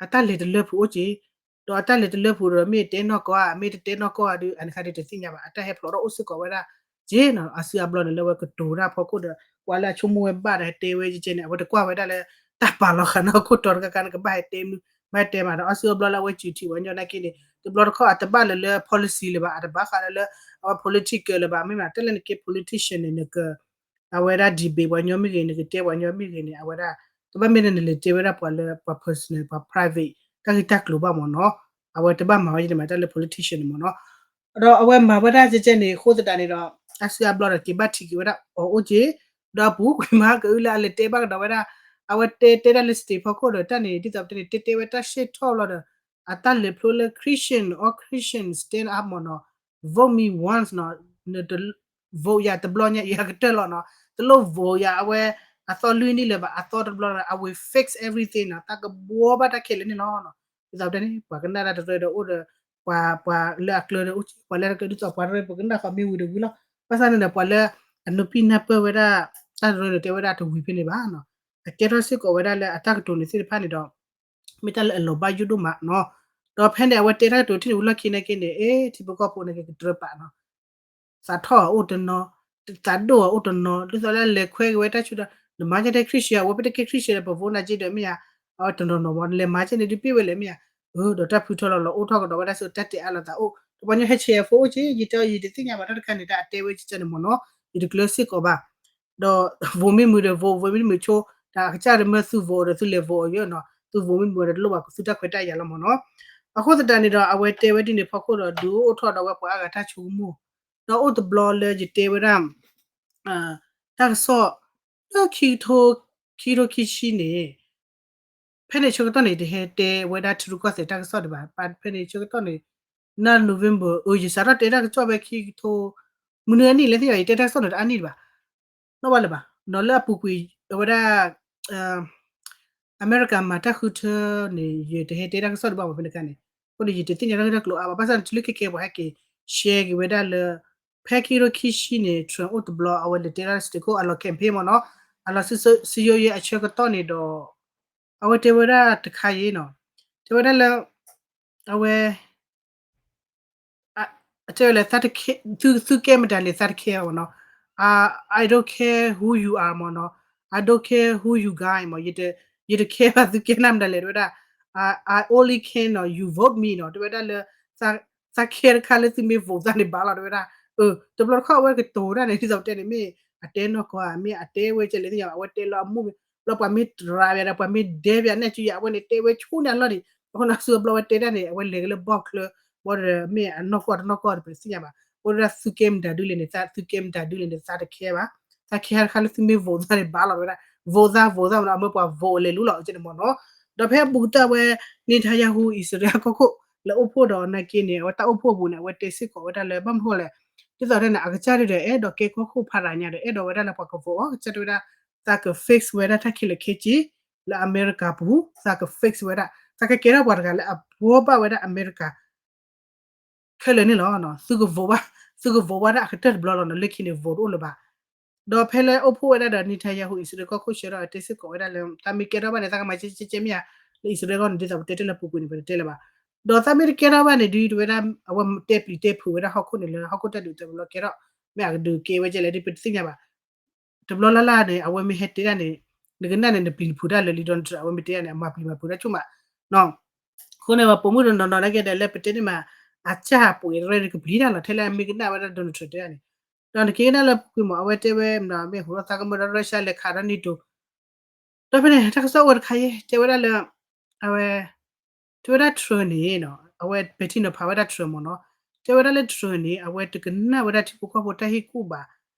အတၢ်လဲၤတလၢဖုးအိၣ်က့ၤ ဒီးအတၢ်လဲၤတလၢဖုးဒီး မ့ၢ်တဲနီၢ်ကီၢ်ဧါ မ့ၢ်တတဲနီၢ်ကီၢ်ဧါဒုး အန့ၣ်ခါဒုးတသ့ၣ်ညါဘၣ် အတၢ်ဟဲဖျိးထီၣ်အိၣ်စ့ၢ်ကီးဝဲဒၣ်က့နီၤ အါစုအါဘျီန့ၣ် လၢအဝဲကတိၤတၢ်ဖီခိၣ်ဒီး ကွၢ်လၢအဆိကမိၣ်ဝဲဘၣ်ဒီးဟဲတဲဝဲကဲန့ၣ် အဝဲတကွၢ်ဝဲဒၣ်လၢ တၢ်ပာ်လီၤဃာ်နီၢ်ခိၣ်တီတခါခါန့ၣ် ကဘၣ်ဟဲတဲမနုၤ မ့ၢ်တဲမးဒီး အီၣ်စုအဘျီလၢအဝဲစူးထံဝဲညီနာ်က့န့ၣ် တဘျီတခီၣ်အတဘၣ်လၢလၢ policy လၢၤဘၣ်, အတဘၣ်ဃးလၢလၢ အဝဲ political လၢၤဘၣ်, မ့ၢ်မး တၢ်လၢနကဲ politician န့ၣ် နက အဝဲဒၣ် debate ပှၤညီမ့ၢ်ဂ့ၤ နကတဲပှၤညီမ့ၢ်ဂ့ၤန့ၣ် အဝဲဒၣ် တဘၣ်မ့ၢ်လၢနလဲၤတဲဝဲဒၣ်ပှၤလၢပှၤ personal ပှၤ private တၢ်ဂ့ၢ်တၢ်ကျိၤဘၣ်မ့ၢ်နီၤ, အဝဲတဘၣ်မၤဝဲယဲန့ၣ်မး တၢ်လၢ politician န့ၣ်မ့ၢ်နီၤ, ဒီးအဝဲမၤဝဲဒၣ်ကဲကဲန့ၣ် အဃိသတးန့ၣ်ဒီး အါစုအါဘျီဒီးက့ၤဘၣ်ထံးက့ၤဝဲဒၣ်အီၤအိၣ်က့ၤ, ဒီးအပူၤကွံာ်မးကအုလၢအလဲၤတဲဘၣ်ကဒီးဝဲဒၣ်, အဝဲတဲတဲဒၣ်လၢ state ဖီခိၣ်ဒီးတၢ်န့ၣ် ဒ်သိးပတဲန့ၣ် တဲတဲဝဲတၢ်ရှဲထီၣ်လီၤဒီး အတၢ်လဲၤဖျိလၢ Christian, all Christian stand up မ့ၢ်နီၤ, vote me once နီၤ, နတ vote ယၤတဘျီညါအံၤအကတၢၢ်လီၤနီၤ, တလိၣ် vote ယၤအဝဲ အသီလွံၢ်နံၣ်လၢၤဘၣ်, အသီတဘျီ I will fix everything နီၤ, တၢ်ကဘှီဘၣ်တၢ်ခဲလၢာ်န့ၣ်လီၤနီၤ, ဒ်သိးပတဲန့ၣ် ပှၤကနၣ်တၢ်တရၢဒီးအိၣ်ဒီး ပှၤ ပှၤလၢအကျၢၤဒီးအိၣ်က့ၤ ပှၤလၢအကျၢၤဒ်သိးပှၤတရၢပကနၣ်ဃီမ့ၢ်ဝံၤတဝံၤလီၤ, ဘၣ်ဆၣ်န့ၣ်ဒီးပှၤလၢအနူပံၢ်နၢ်ပၢၢ်ဝဲဒၣ် တၢ်တရၢန့ၣ်တဲဝဲဒၣ်တဝံၤဖဲန့ၣ်ဘၣ်နီၤ, အကဲထီၣ်စ့ၢ်ကီးဝဲဒၣ်လၢအတၢ်ကတိၤန့ၣ်သ့ၣ်တဖၣ်န့ၣ်ဒီး မ့ၢ်တၢ်လၢအလီၤဘၣ်ယိၣ်ဒိၣ်မးနီၤ, ဒီးဖဲန့ၣ်အဝဲတဲတၢ်ကတိၤထံၣ်န့ၣ်ဝံၤလီၢ်ခံနာ်က့န့ၣ် အ့ ထံဖိကီၢ်ဖိနာ်က့ကတြၢပာ်နီၤ, သးထီၣ်အအိၣ်တနီၤ, သးဒိၣ်အအိၣ်တနီၤ, ဒ်သိးလၢလဲၤခွဲက့ၤဝဲတၢ်ဆူဒီး နမၤကဲတဲ Christian အဝဲပတကဲ Christian ဒီးပ vote နၤက့ဒီးမ့ၢ်ယါ, အဝဲတနီၤနီၤမ့ၢ် နလဲၤမၤကဲန့ၣ်ဒုးပ့ၢ်ဝဲလဲၣ်မ့ၢ်ယါ, အၢ ဒီးတၢ်ဖုထၢလီၤလီၤအိၣ်ထီၣ်ကဒီးဝဲဒၣ်ဆူတၢ်တဲအါလိာ်သးအိၣ်, တပှၤညီဟဲဆဲးအ phone အိၣ်က့ၤ ယတဲအီၤယတသ့ၣ်ညါဘၣ်တၢ်တခါန့ၣ် တၢ်အတဲဝဲကဲန့ၣ်မ့ၢ်နီၤ, ယတကျၢၤစ့ၢ်ကီးဘၣ် ဒီး vote မ့ၢ်မုာ်ဒီး vote, vote မ့ၢ်မုာ်ဆိ, တၢ်အကစၢ်တမၢသု vote ဒီးသုလဲၤ vote အီၤယဲနီၤ, သု vote မ့ၢ်မုာ်ဒီးတလိၣ်ဘၣ်ကသုတၢ်ခွဲးတၢ်ယာ်လီၤမ့ၢ်နီၤ, အဃိသတးန့ၣ်ဒီး အဝဲတဲဝဲဒ်န့ၣ်ဖီခိၣ်ဒီး ဒုးအိၣ်ထီၣ်ဒီးဝဲပှၤအါဂၤတၢ်ဆိကမိၣ်, ဒီးအိၣ်တဘျီလၢယတဲဝဲဒၣ် တၢ်ကစီၣ် လၢခံကထိ ခံကထိခံဆံန့ၣ် ဖဲန့ၣ်ဆၢကတီၢ်န့ၣ် တဟဲတဲဝဲဒၣ်ထံရူၢ်ကီၢ်သဲးတၢ်ကစီၣ်ဒံးဘၣ်, ဖဲန့ၣ်ဆၢကတီၢ်န့ၣ် နၢ် November အၢ ယစးထီၣ်တဲတၢ်ကစီၣ်ဖဲခံကထိ မုၢ်နံၤအနံၣ်လၢသ့ၣ်ညါ ယတဲတၢ်ကစီၣ်န့ၣ်တအါနံၣ်ဒံးဘၣ်, နီၣ်ဘၣ်လၢၤဘၣ်, ဒီးလၢအပူၤကွံာ်အဝဲဒၣ် အမဲရကၤမၤတၢ်ဃုထၢန့ၣ် ယတဟဲတဲတၢ်ကစီၣ်ဒံးဘၣ်မ့ၢ်ဖဲန့ၣ်အခါန့ၣ်, အဃိန့ၣ် ယတသ့ၣ်ညါတၢ်ဂ့ၢ်တၢ်ကျိၤအါဘၣ်, ဘၣ်ဆၣ်န့ၣ် တုၤလၢခဲကဲပှၤဟဲက့ၤ share က့ၤဝဲဒၣ်လၢ ဖဲခံကထိခံဆံန့ၣ် Trump အိၣ်တဘျီ အဝဲလဲၤတဲဒၣ်လၢ state ခိၣ်အလီၤ campaign မ့ၢ်နီၤ, အလီၤစံယိယဲအဆၢကတီၢ်န့ၣ်ဒီး အဝဲတဲဝဲဒၣ်တခါအံၤနီၤ, တဲဝဲဒၣ်လၢ အဝဲ တဲဝဲလၢ သုကဲမတၤလဲၣ် သးတခဲဘၣ်မ့ၢ်နီၤ, I don't care who you are မ့ၢ်နီၤ, I don't care who you guy မ့ၢ်, ယတ care ဘၣ်သုကဲနၢ်မတၤလဲၣ် တဲဝဲဒၣ်, I only care နီၤ you vote me နီၤ, တဲဝဲဒၣ်လၢ သး care တခါလၢသုမ့ၢ် vote သးန့ၣ်ဘၣ်လီၤ တဲဝဲဒၣ်, တဘျီတခီၣ်အဝဲကတိၤတၢ်န့ၣ် ဒ်သိးပတဲန့ၣ် မ့ၢ်အတဲနီၢ်ကီၢ်ဧါ မ့ၢ်အတဲဝဲကဲလဲၣ်သ့ၣ်ညါဘၣ်, အဝဲတဲလၢအမူၢ် ဘျီပှၤမ့ၢ်တရၤပယၤဒီး ပှၤမ့ၢ်ဒဲပယၤနဲၣ်ကၠူယၤ အဝဲန့ၣ်တဲဝဲဆူန့ၣ်အလီၢ်န့ၣ်, အဃိန့ၣ် အါစုအဘျီဝဲတဲတၢ်န့ၣ် အဝဲလဲၤက့ၤလၢဘီၣ်ချၢ ဘၣ်ဒီးမ့ၢ်အနီၢ်ကီၢ်တနီၢ်ကီၢ်ဒီး ပတသ့ၣ်ညါဘၣ်, အိၣ်ဒၣ်သုကဲမတၤဒုလဲၣ်န့ၣ် သး သုကဲမတၤဒုလဲၣ်န့ၣ် သးတခဲဘၣ်, သးခဲတခါလၢသုမ့ၢ် vote သးန့ၣ်ဘၣ်လီၤ တဲဝဲဒၣ်, vote သး vote သးမ့ၢ်နီၤ အမၢပှၤ vote လဲၤလူလီၤ ကဲန့ၣ်မ့ၢ်နီၤ, ဒီးဖဲအဘူးကတၢၢ်ဝဲ Netanyahu အံၣ်စရ့လးကီၢ်ခိၣ် လၢအိၣ်ဖှိၣ်ဒီးနာ်က့န့ၣ် အဝဲတၢ်အိၣ်ဖှိၣ်အပူၤန့ၣ် အဝဲတဲစ့ၢ်ကီးဝဲဒၣ်လၢ ဘၣ်မနုၤလဲၣ်, ဒ်သိးတဲန့ၣ် အကစၢ်ဒၣ်ဒီး အဲၣ်ဒိးကဲကီၢ်ခိၣ်ဖးဒိၣ်ညါဒီး အဲၣ်ဒိးဝဲဒၣ်လၢပှၤက vote အီၤ ကစၢ်တဲဝဲဒၣ် သးက fix ဝဲဒၣ်တၢ်ခဲလၢာ်ခဲဆ့ လၢအမဲရကၤပူၤ သးက fix ဝဲဒၣ် သးကကဲထီၣ်ပှၤတဂၤလၢအဘှီဘၣ်ဝဲဒၣ်အမဲရကၤ ခဲလၢာ်န့ၣ်လီၤ. သုက vote ဘၣ်, သုက vote ဘၣ်ဒၣ်အကတၢၢ်တဘျီလီၤနီၤ, လၢခံန့ၣ် vote တအိၣ်လၢၤဘၣ်. ဒီးဖဲလၢအိၣ်ဖှိၣ်ဝဲဒၣ်ဒီး Netanyahu အံၣ်စရ့လးကီၢ်ခိၣ်ဆၢဒီးတဲစ့ၢ်ကီးဝဲဒၣ်လၢ သးမ့ၢ်ကဲထီၣ်ဘၣ်န့ၣ် သးကမၤကဲကဲကဲမ့ၢ်ဧါ, လၢအံၣ်စရ့လးဂီၢ်န့ၣ် ဒ်သိးပတဲတ့ၢ်လၢပူၤကွံာ်န့ၣ် ပတတဲလၢၤဘၣ်. ဒီးသးမ့ၢ်တကဲထီၣ်ဘၣ်န့ၣ်ဒုး တဝဲဒၣ် အဝဲတဲပျံၤတဲဖုးဝဲဒၣ်ဟီၣ်ခိၣ်န့ၣ်လၢ ဟီၣ်ခိၣ်တၢ်ဒုးတဘျီကဲထီၣ်, မ့ၢ်အကဒုးကဲဝဲကဲလဲၣ်ဒုး ပတသ့ၣ်ညါဘၣ်. တဘျီလၢ်လၢ်န့ၣ် အဝဲမ့ၢ်ဟဲတဲဒၣ်န့ၣ် နကနၣ်န့ၣ် နပျံၤနဖုးတၢ်လၢလံ Donald Trump အဝဲမ့ၢ်တဲဒၣ်န့ၣ် အမၤပျံၤမၤဖုးတၢ်ဆိမး အဃိန့ၣ် ပှၤပိာ်မုၣ်တနီၤနီၤနာ်က့ဒီး လၢပတဲန့ၣ်မး အစၢ်ပှ့ၤတရဲၣ်န့ၣ် ကပျံၤတၢ်လီၤ ထဲလၢအမ့ၢ်ကနၣ်ဝဲဒၣ် Donald Trump တဲဒၣ်န့ၣ်, ဒီးနက့ၤကနၣ်လၢပူၤကွံာ်မး အဝဲတဲဝဲမ့ၢ် မ့ၢ်ဟူထီၣ်သးကမၢဒီး Russia လဲၤခးဒီး NATO ဒီးဖဲန့ၣ် တၢ်ကစီၣ်အိၣ်ဝဲတခါအံၤ တဲဝဲဒၣ်လၢ အဝဲ တဲဝဲဒၣ် Trump န့ၣ် အဝဲပဲာ်ထံနီၤဖးဝဲဒၣ် Trump မ့ၢ်နီၤ, တဲဝဲဒၣ်လၢ Trump န့ၣ် အဝဲတကနၣ်ဝဲဒၣ်ထံဖိကီၢ်ဖိတၢ်ဟ့ၣ်ကူၣ်ဘၣ်,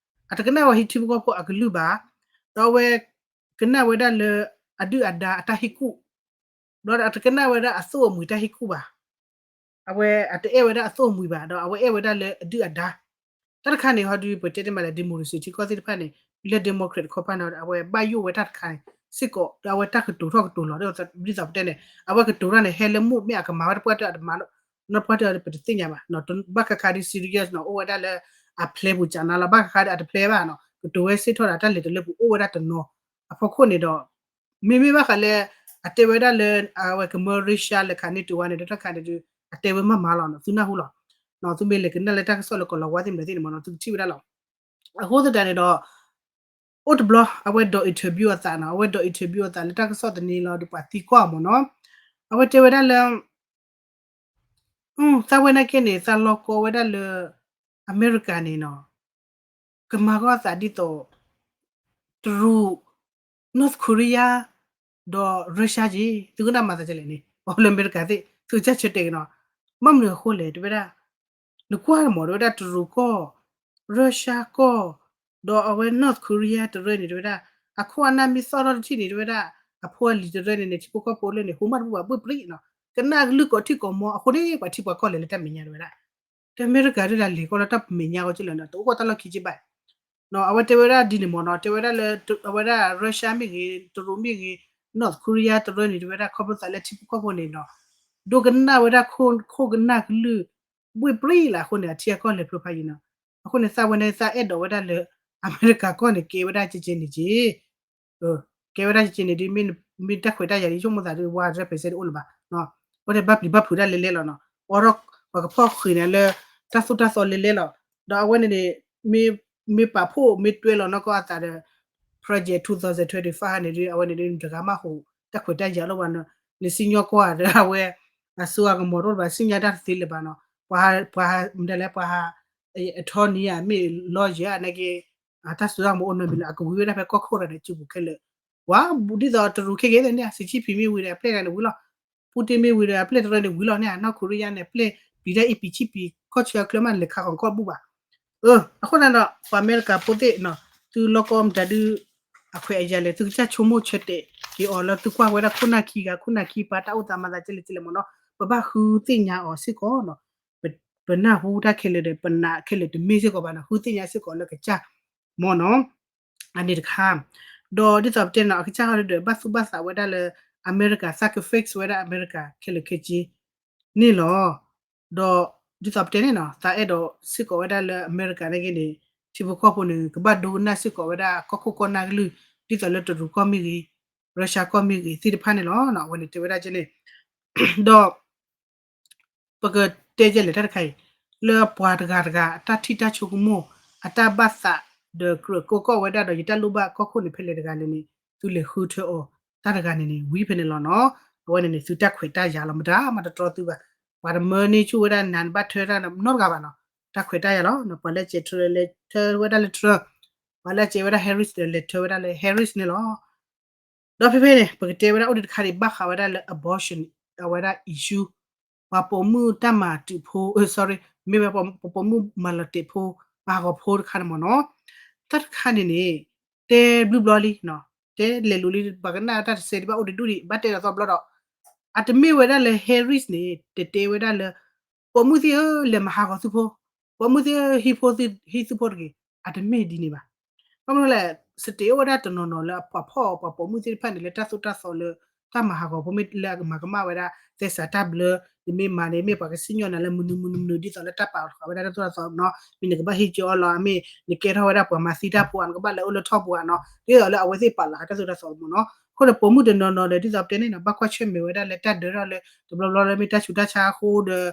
အတကနၣ်ဝဲထံဖိကီၢ်ဖိအကလုၢ်ဘၣ်, ဒီးအဝဲ ကနၣ်ဝဲဒၣ်လၢ အဒုၣ်အဒါအတၢ်ဟ့ၣ်ကူၣ်, ဒီးအတကနၣ်ဝဲဒၣ်အသိၣ်အမှံၤတၢ်ဟ့ၣ်ကူၣ်ဘၣ်. အဝဲအတအဲၣ်ဝဲဒၣ်အသိၣ်အမှံၤဘၣ်, ဒီးအဝဲအဲၣ်ဝဲဒၣ်လၢအဒုၣ်အဒါ. တၢ်တခါန့ၣ် ဟီဒုး ပတဲတ့ၢ်မးလၢ democracy ထံကီၢ်သ့ၣ်တဖၣ်န့ၣ် လၢ democrat တခီပၤန့ၣ် အဝဲဘၣ်ယိၣ်ဝဲတၢ်တခါန့ၣ် စ့ၢ်ကီး ဒီးအဝဲတၢ်ကတိၤထီၣ်ကတိၤလီၤ ဒ်သိးပတဲန့ၣ် အဝဲကတိၤထီၣ်န့ၣ် ဟဲလၢမုၢ်မ့ၢ်အကမၤဝဲတပှၢ်တၢၢ် အတမၤနီတပှၢ်တၢၢ် ပတသ့ၣ်ညါဘၣ်. ဘၣ်ဃးခါဒုး serious နီၤ အိၣ်ဝဲဒၣ်လၢ အဖျဲပူၤကနါလီၤ, ဘၣ်ဃးခါဒုးအတဖျဲဘၣ်နီၤ ကတိၤဝဲစ့ၢ်ထီၣ်ဒီး တၢ်လဲၤတလၢပူၤအိၣ်ဝဲဒၣ်တနီၤ အဖီခိၣ်န့ၣ်ဒီး မ့မ့ၢ်ဘၣ်ဃးလၢ အတဲဝဲဒၣ်လၢ အဝဲကမၢ Russia လဲၤခး NATO ဝဲန့ၣ်ဒီး တၢ်ခါန့ၣ်ဒုး အတဲဝဲမးမးလီၤနီၤ သုနၢ်ဟူလီၤ. သုမ့ၢ်လဲၤကနၣ်လၢတၢ်ကစီၣ်လၢကီၢ်လီၤဝါသ့ၣ်မနုၤသ့ၣ်န့ၣ်မ့ၢ်နီၤ သုကထံၣ်ဝဲဒၣ်လီၤ. အဃိသတးန့ၣ်ဒီး အိၣ်တဘျီ အဝဲဒိး interview အသးနီၤ အဝဲဒိး interview အသးလၢတၢ်ကစီၣ်သန့လီၤဒီးပှၤသံကွၢ်အီၤမ့ၢ်နီၤ. အဝဲတဲဝဲဒၣ်လၢ သးဝဲနာ်က့န့ၣ် သးလီၤကီဝဲဒၣ်လၢ အမဲရကၤန့ၣ်နီၤ ကမၤကီအသးဒ်သိး တရူး North Korea ဒီး Russia က့ သုကနၣ်မၤသးဒ်လဲၣ်န့ၣ် ပှၤလၢအမဲရကၤသ့ၣ် သုကစၢ်ဆၢတဲာ်က့ၤနီၤ ဘၣ်မနုၤအဃိလဲၣ် တဲဝဲဒၣ် နကွၢ်မး တဲဝဲဒၣ် တရူးကီၢ် Russia ကီၢ် ဒီးအဝဲ North Korea တရၢန့ၣ် တဲဝဲဒၣ် အခိၣ်အနၢ်မ့ၢ်သီၣ်ထီၣ်တထံၣ်န့ၣ် တဲဝဲဒၣ် အဖိအလံၤတရၢန့ၣ်န့ၣ် ထံဖိကီၢ်ဖိလၢန့ၣ် ဟူမၢ်တဘူၣ်ဘၣ် ဘှ့ၣ်ပြံနီၤ ကနၣ်ကလုၢ်ကိးထံၣ်ကိးမီ အဃိန့ၣ် ပှၤထံပှၤကီၢ်လဲၤလၢတၢ်မဲာ်ညါ တဲဝဲဒၣ် တၢ်အမဲရကၤဒၣ်လဲၤကီၢ်လၢတၢ်မဲာ်ညါဂီၢ်က့လၢာ်နီၤ တအိၣ်ကီၢ်တၢ်လီၢ်ခံက့ဘၣ် အဝဲတဲဝဲဒၣ်ဒ်န့ၣ်မ့ၢ်နီၤ တဲဝဲဒၣ်လၢ အဝဲဒၣ် Russia မ့ၢ်ဂ့ၤ တရူးမ့ၢ်ဂ့ၤ North Korea တရၢန့ၣ် တဲဝဲဒၣ်ခီဖျိသးလၢထံဖိကီၢ်ဖိန့ၣ်နီၤ ဒိကနၣ်ဝဲဒၣ်ခိၣ်ကနၣ်ကလုၢ် ဘှ့ၣ်ပြံလၢအဃိန့ၣ် အထံအကီၢ်လဲၤဖျိဖးယံၤနီၤ အဃိန့ၣ် သးဝဲန့ၣ် သးအဲၣ်ဒိးဝဲဒၣ်လၢ အမဲရကၤကီၢ်န့ၣ် ကဲဝဲဒၣ်ကဲကဲန့ၣ်က့ ကဲဝဲဒၣ်ကဲကဲန့ၣ်ဒ် မ့ၢ်တၢ်ခွဲးတၢ်ယာ်ဒ် ဆိကမိၣ်သးဒ် ဝါရဲပှဲၤစဲတအိၣ်လၢၤဘၣ် အဝဲန့ၣ်ဘၣ်ပျံၤဘၣ်ဖုးဒၣ်လဲၤလဲၤလီၤနီၤ အိးထီၣ်ပှၤကဖီၣ်ဃံးန့ၣ်လၢ တၢ်သိၣ်တၢ်သီလဲၤလဲၤလီၤ ဒီးအဝဲန့ၣ်န့ၣ် မ့ၢ်ပာ်ဖှိၣ်မ့ၢ်တွဲလီၤနီၢ်ကီၢ်အသးဒီး project two thousand twenty-five န့ၣ်ဒ် အဝဲန့ၣ်ဒ် နတဂၤမးဟူး တၢ်ခွဲးတၢ်ယာ်လီၤဘၣ်နီၤ နစံၣ်ညီၣ်ကွၢ်ဒီးအဝဲ အစိအကမီၤတအိၣ်လၢၤဘၣ် စံၣ်ညီၣ်တၢ်တသ့လၢၤဘၣ်နီၤ ပှၤ ပှၤ မတၤလဲၣ် ပှၤ attorney ဧါ မ့ၢ် lawyer ဧါ နာ်က့ တၢ်စိတၢ်ကမီၤအိၣ်နီတမံၤလၢ အကဝံဝဲဒၣ်ဖဲကီၢ်ခိၣ်တဂၤန့ၣ် စုပူၤခဲလၢာ် ပှၤ ဒ်သိးတရူးခဲက့ၤသ့ၣ်န့ၣ် စံးဆံဖံးမ့ၢ်ဝံၤဒီး အပျဲၢ်တဂၤန့ၣ်ဝံၤလီၤ ပူတ့ၢ်မ့ၢ်ဝံၤဒီး အပျဲၢ်တရၢန့ၣ်ဝံၤလီၤန့ၣ် နီၢ်ခိရံယါန့ၣ် အပျဲၢ်ပျံၤတၢ်အ့ၣ်ပံၤဆံပံၤ ကီၢ်ဆၢအချၢမးန့ၣ် လဲၤခးဃီၤကီၢ်ဘူၣ်ဘၣ် အဃိသတးဒီး ပှၤအမဲရကၤဖိသ့ၣ်နီၤ သုလီၢ်ကီၢ်မတၤဒု အခွဲးအယာ်လဲၣ် သုကစၢ်ဆိကမိၣ်ဆၢတဲာ်က့ၤအီၤလၢ သုကွၢ်ဝဲဒၣ်ခိၣ်နၢ်ခံဂၤ ခိၣ်နၢ်ခံပၢ တၢ်အိၣ်သးမၤသးကဲလဲၣ်ကဲလဲၣ်မ့ၢ်နီၤ ပဘၣ်ဃုသ့ၣ်ညါအီၤစ့ၢ်ကီးနီၤ ပနၢ်ဟူတၢ်ခဲလၢာ်ဒီး ပနာ်ခဲလၢာ်တမ့ၢ်စ့ၢ်ကီးဘၣ်နီၤ ဃုသ့ၣ်ညါစ့ၢ်ကီးလၢကစၢ် မ့ၢ်နီၤ အန့ၣ်တခါ ဒီးဒ်သိးပတဲနီၤ အကစၢ်ဃီဒီး ဘၣ်သူၣ်ဘၣ်သးဝဲဒၣ်လၢ အမဲရကၤ သးက fix ဝဲဒၣ်အမဲရကၤခဲလၢာ်ခဲဆ့န့ၣ်လီၤ. ဒီးဒ်သိးပတဲန့ၣ်နီၤ သးအဲၣ်ဒိးစ့ၢ်ကီးဝဲဒၣ်လၢအမဲရကၤန့ၣ်က့န့ၣ် ထံဖိကီၢ်ဖိန့ၣ် ကဘၣ်ဒိကနၣ်စ့ၢ်ကီးဝဲဒၣ်ကီၢ်ခိၣ်ကီၢ်နၢ်ကလုၢ် ဒ်သိးလၢတရူးကီၢ်မ့ၢ်ဂ့ၤ Russia ကီၢ်မ့ၢ်ဂ့ၤ သ့ၣ်တဖၣ်န့ၣ်လီၤ. အဝဲန့ၣ်တဲဝဲဒၣ်ကဲန့ၣ် ဒီး ပကတဲယဲလဲၣ်တၢ်တခါအံၤ လၢပှၤတဂၤတဂၤ အတၢ်ထံၣ်တၢ်ဆိကမိၣ် အတၢ်ဘၣ်သး ဒီးကြၢးကိးကီၢ်ဝဲဒၣ်ဒီး ယတၢ်လိၣ်ဘၣ်ကီၢ်ခိၣ်န့ၣ် ဖဲလဲၣ်တဂၤလဲၣ်န့ၣ် သုလဲၤဃုထၢအီၤ တၢ်တဂၤန့ၣ်န့ၣ် ဝံၤဖဲန့ၣ်လီၤနီၤ. အဝဲန့ၣ်န့ၣ် သုတၢ်ခွဲးတၢ်ယာ်လီၤ မတၤမၤတတြီသုဘၣ်. ပှၤတမၢန့ၢ်ဆူၣ်ဝဲဒၣ်နၤ နဘၣ်ထၢတၢ်နီတဂၤဘၣ်နီၤ. တၢ်ခွဲးတၢ်ယာ်လီၤ. ပှၤလၢစဲးထရၢလဲၤထၢဝဲဒၣ်လၢထရၢ ပှၤလၢစဲးဝဲဒၣ် Harris ဒီးလဲၤထၢဝဲဒၣ်လၢ Harris န့ၣ်လီၤ. ဒီးဖဲဖဲန့ၣ် ပကတဲဝဲဒၣ်အိၣ်ဒံးတခါဒံး ဘၣ်ဃးဝဲဒၣ်လၢ abortion အဝဲဒၣ် issue ပှၤပိာ်မုၣ်တၢ်မၤတုာ်ဖိ sorry မ့ၢ်ဝဲပှၤပိာ်မုၣ်မၤလီၤတဲာ်ဖိ မၤဟးဂီၤဖိတခါန့ၣ်မ့ၢ်နီၤ. တၢ်တခါန့ၣ်န့ၣ် တဲဘျုးဘျီလံ တဲလဲၤလိၤလံ ပှၤကနၣ်တၢ်တစဲးဒံးဘၣ်အိၣ်ဒံးဒူၣ်ဒံး ဘၣ်တဲဒီးသီဘျီဒီး အတမ့ၢ်ဝဲဒၣ်လၢ Harris န့ၣ် တတဲဝဲဒၣ်လၢ ပိာ်မုၣ်သ့ၣ်ဧၢ လဲၤမၤဟးဂီၤသုဖိ ပိာ်မုၣ်သ့ၣ်ဧၢ ဟံးဖိသုဖိတဂ့ၤ အတမ့ၢ်ဒ်န့ၣ်ဘၣ်. ဘၣ်မနုၤလဲၣ် စတ့းအိၣ်ဝဲဒၣ်တနီၤနီၤလၢအပှၤဖီၣ်အီၤပှၤပိာ်မုၣ်သ့ၣ်တဖၣ်န့ၣ် လၢတၢ်သိၣ်တၢ်သီလၢ တၢ်မၤဟးဂီၤဖိမ့ၢ်လၢအကမၤကမၣ်ဝဲဒၣ် သဲစးတၢ်ဘျၢ နမ့ၢ်မၤန့ၣ် မ့ၢ်ပှၤကစံၣ်ညီၣ်နၤလၢမနုၤမနုၤမနုၤ ဒ်သိးလၢတၢ်ပာ်လီၤဃာ်ဝဲဒၣ်တၢ်သိၣ်တၢ်သီနီၤ မ့ၢ်နကဘၣ်ဟ့ၣ်ကၠီအီၤလီၤ မ့ၢ်နကဲထီၣ်ဝဲဒၣ်ပှၤမၤသံတၢ်ဖိဧါ နကဘၣ်လဲၤအိၣ်လၢထီၣ်ပူၤဧါနီၤ ဒ်သိးလၢအဝဲသ့ၣ်ပာ်လီၤဃာ်တၢ်သိၣ်တၢ်သီမ့ၢ်နီၤ. အဃိန့ၣ် ပိာ်မုၣ်တနီၤနီၤဒီး ဒ်သိးပတဲန့ၣ်နီၤ ဘၣ်ကွၢ်ဆၢၣ်မဲာ်ဝဲဒၣ်လၢတၢ်ဒၢထီၣ်လၢ တဘျီဘျီလၢမ့ၢ်တၢ်ဆူးတၢ်ဆါအဃိဒီး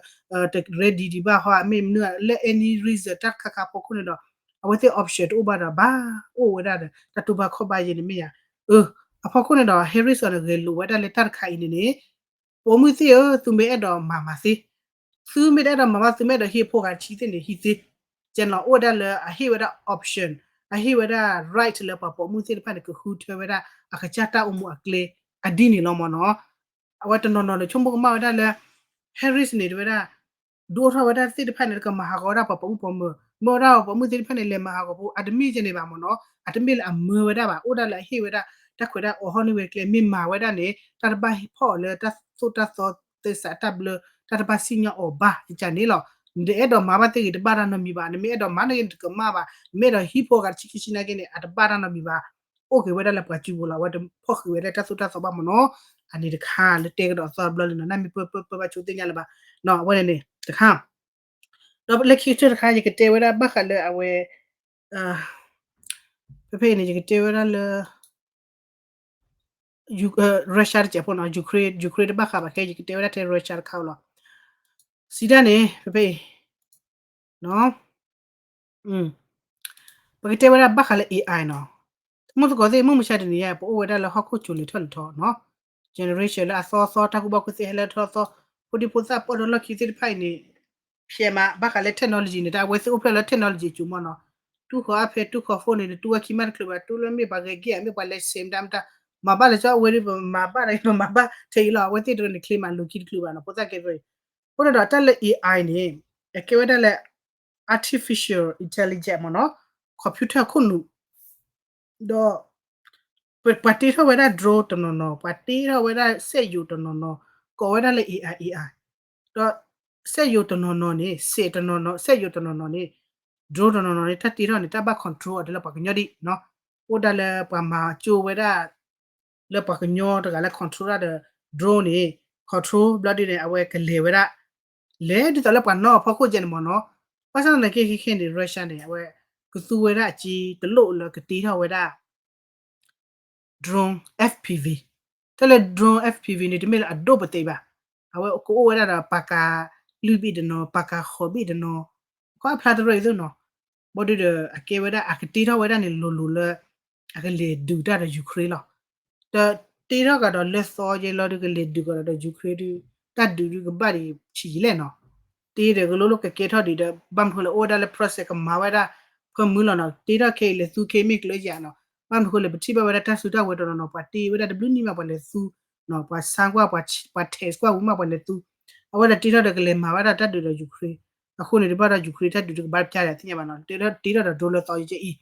တ ready ဒံးဘၣ်ဟီ မ့ၢ်မနုၤလၢ any reason တၢ်တခါခါအဖီခိၣ်န့ၣ်ဒီး အဝဲသ့ၣ် option တအိၣ်ဘၣ်ဒီး ဘၣ်အိၣ်ဝဲဒၣ်ဒီး တၢ်တိာ်ပာ်ခီၣ်ပာ်ယဲန့ၣ်မ့ၢ်ယါ အၢ အဖီခိၣ်န့ၣ်ဒီး Harris န့ၣ် ဂဲၤလိာ်ဝဲဒၣ်လၢတၢ်တခါအံၤန့ၣ်န့ၣ် ပိာ်မုၣ်သ့ၣ်ဧၢ သုမ့ၢ်အဲၣ်ဒိးမၤမၤသ့ သုမ့ၢ်တအဲၣ်ဒိးမၤဘၣ် သုမ့ၢ်အဲၣ်ဒိးဟံးဖိဂၤတဆံသ့ၣ်န့ၣ် ဟံးသ့ ကဲလီၤ အိၣ်ဝဲဒၣ်လၢအဟ့ၣ်ဝဲဒၣ် option အဟ့ၣ်ဝဲဒၣ် right လၢပှၤပိာ်မုၣ်သ့ၣ်တဖၣ်န့ၣ် ကဃုထၢဝဲဒၣ် အကစၢ်တၢ်အိၣ်မူအကျဲ အဒ်န့ၣ်လီၤမ့ၢ်နီၤ. အဝဲတနီၤနီၤန့ၣ် ဆိကမိၣ်ကမၣ်ဝဲဒၣ်လၢ Harris န့ၣ် တဲဝဲဒၣ် ဒုးအိၣ်ထီၣ်ဝဲဒၣ်သ့ၣ်တဖၣ်န့ၣ် ကမၤဟးဂီၤဝဲဒၣ်ပှၤပိာ်မုၣ်ပိာ်မၢၤ မ့ၢ်ဝဲဒၣ်ပှၤပိာ်မုၣ်သ့ၣ်တဖၣ်န့ၣ် လဲၤမၤဟးဂီၤဖိ အတမ့ၢ်ကဲန့ၣ်ဘၣ်မ့ၢ်နီၤ အတမ့ၢ်လၢအမၢဝဲဒၣ်ဘၣ် အိၣ်ဒၣ်လၢအဟ့ၣ်ဝဲဒၣ် တၢ်ခွဲးတၢ်အိးထီၣ်န့ၢ်ဝဲကျဲ မ့ၢ်မၤဝဲဒၣ်န့ၣ် တၢ်တဘၣ်ဖီၣ်အီၤလၢတၢ်သိၣ်တၢ်သီသဲစးတၢ်ဘျၢ တၢ်တဘၣ်စံၣ်ညီၣ်အီၤဘၣ် ကကန့ၣ်လီၤ. နတအဲၣ်ဒိးမၤဘၣ်သ့ဂ့ၤ တဘၣ်တၢ်နီတမံၤဘၣ် နမ့ၢ်အဲၣ်ဒိးမၤန့ၣ်ဂ့ၤ နတကမၣ်ဘၣ် နမ့ၢ်အဲၣ်ဒိးဟံးဖိဂၤတဆံခံဆံနာ်က့န့ၣ် အတဘၣ်တၢ်နီတမံၤဘၣ် အိၣ်က့ၤဝဲဒၣ်လၢပှၤစုပူၤလီၤ အဝဲတဖီၣ်ဃံးဝဲဒၣ်တၢ်သိၣ်တၢ်သီဘၣ်မ့ၢ်နီၤ. အန့ၣ်တခါလၢတဲကဒီးသီဘျီလံနီၤ နမ့ၢ်ပၢပၢပၢဘၣ်ဆိသ့ၣ်ညါလၢၤဘၣ် အဝဲန့ၣ်န့ၣ်တခါ ဒီးလၢခံကတၢၢ်တခါ ယကတဲဝဲဒၣ်ဘၣ်ဃးလၢအဝဲ ဖဲဖဲအံၤန့ၣ် ယကတဲဝဲဒၣ်လၢ Russia တစဲးဖိနီၤ Ukraine Ukraine တဘၣ်ဃးဘၣ်ခဲ ယကတဲဝဲဒၣ်ထဲ Russia တခါလီၤ. စံးဒၣ်န့ၣ် ဖဲဖဲအံၤ ပကတဲဝဲဒၣ်ဘၣ်ဃးလၢ AI နီၤ. တမုၢ်သကိးသ့ၣ် မုၢ်မဆါတနံၤညါ ပအိၣ်ဝဲဒၣ်လၢဟီၣ်ခိၣ်ကၠိၤလံၤထီၣ်လံၤထီနီၤ. generation လၢအသီသီ တၢ်ကူၣ်ဘၣ်ကူၣ်သ့ဟဲလၢထီသီ, ဖိဒံဖိသၣ်ပၢၢ်ဒီးလီၢ်ခံသ့ၣ်တဖၣ်အံၤန့ၣ် ဖျဲးမး ဘၣ်ဃးလၢ technology န့ၣ် တၢ်အဝဲသ့ၣ်အိၣ်ဖျဲၣ်လၢ technology အစိၤမ့ၢ်နီၤ, တူၢ်ဃီအါဖဲ တူၢ်ဃီ phone န့ၣ် နတူၢ်ဝဲခံမးတချုးဘၣ်, တူၢ်လၢမ့ၢ်ပှၤဂဲၤက့ၤ မ့ၢ်ပှၤလဲၤဆဲးမတၤမတၤ, မၤဘၣ်လၢကၠီဝဲဒၣ် ပမၤဘၣ်ဒီး ပမၤဘၣ်ထဲအံၤလီၤ, အဝဲသ့ၣ်တရၢန့ၣ် ချ့မး လီၢ်ခံတချုးဘၣ်နီၤ ဖိသၣ်ကဲတရၢအံၤ. အဃိန့ၣ်ဒီးတၢ်လၢ AI န့ၣ် အကဲဝဲဒၣ်လၢ artificial intelligence မ့ၢ်နီၤ, computer ခိၣ်နူာ် ဒီး ပှၤတ့ထီၣ်ဝဲဒၣ် drone တနီၤနီၤ, ပှၤတ့ထီၣ်ဝဲဒၣ်စက်ရုပ်တနီၤနီၤ, ကိးဝဲဒၣ်လၢ AI AI, ဒီးစက်ရုပ်တနီၤနီၤန့ၣ် စက်ရုပ်တနီၤနီၤ, စက်ရုပ်တနီၤနီၤန့ၣ် drone တနီၤနီၤန့ၣ် တၢ်တ့ထီၣ်န့ၣ် တၢ်ဘၣ် control အီၤဒ်လၢပှၤကညီဒ်နီၤ, အိၣ်ဒၣ်လၢပှၤမၤကၠိဝဲဒၣ် လၢပှၤကညီတဂၤလၢ control တၢ်ဒီး drone န့ၣ် control ဘျီဒ်န့ၣ် အဝဲကလဲၤဝဲဒၣ် လဲၤဒ်သိးလၢပှၤနီၣ်အဖီခိၣ်ကဲန့ၣ်မ့ၢ်နီၤ, ဘၣ်ဆၣ်သနာ်က့ခဲခဲန့ၣ် Russia န့ၣ် အဝဲကသူဝဲဒၣ်အက့တလိၣ်လၢကတ့ထီၣ်ဝဲဒၣ် drone FPV, တၢ်လၢ drone FPV န့ၣ် တမ့ၢ်လၢအဒိၣ်ပသ့ဘၣ်, အဝဲကအိၣ်ဝဲဒၣ်ဒီး ပာ်ကၤလွံၢ်ဘ့ၣ်တနီၤ, ပာ်ကၤဃိးဘ့ၣ်တနီၤ, ခီအဖျါတရၢအံၤသ့ၣ်နီၤ, ဘၣ်ဒီး အကဲဝဲဒၣ်အကတ့ထီၣ်ဝဲဒၣ်န့ၣ် လိၤလိၤလၢ အကလဲၤဒုးတၢ်ဒီး Ukraine လီၤ. ဒီးတ့ထီၣ်ကဒီးလၢသီယဲလီၤဒီး ကလဲၤဒုးကဒီးဒီး Ukraine ဒုး တၢ်ဒုးဒုးကဘၣ်ဒံးဆံးယံာ်လဲၣ်နီၤ, တ့ဒီးကလိလိကကဲထီၣ်ဒံးဒီး ဘၣ်မနုၤဃိလဲၣ် အိၣ်ဝဲဒၣ်လၢ process ကမၤဝဲဒၣ် ဖၢမုၢ်လီၤနီၤ, တ့ထီၣ်ခဲအံၤလဲၤသူခဲအံၤမ့ၢ်ကျၢၤယၤနီၤ, ဘၣ်မနုၤဃိလဲၣ် ပထံၣ်ဘၣ်ဝဲဒၣ်တၢ်စုတၢ်ဝဲၤတနီၤနီၤ ပှၤတ့ဝဲဒၣ်တဘျုးနံၣ်မးပှၤလဲၤသူနီၤ, ပှၤဆါကွၢ် ပှၤ test ကွၢ်ဝံၤမးပှၤလဲၤသူ, အဝဲဒၣ်တ့ထီၣ်ဒီးကလဲၤမၤဝဲဒၣ်တၢ်ဒုးဒီး Ukraine, အဃိန့ၣ် တဘၣ်ဒီး Ukraine တၢ်ဒုးတကဘၣ်ပျၢ်ဒီးသ့ၣ်ညါဘၣ်နီၤ, တ့ထီၣ်ဒီး drone လၢသီယဲအံၤ,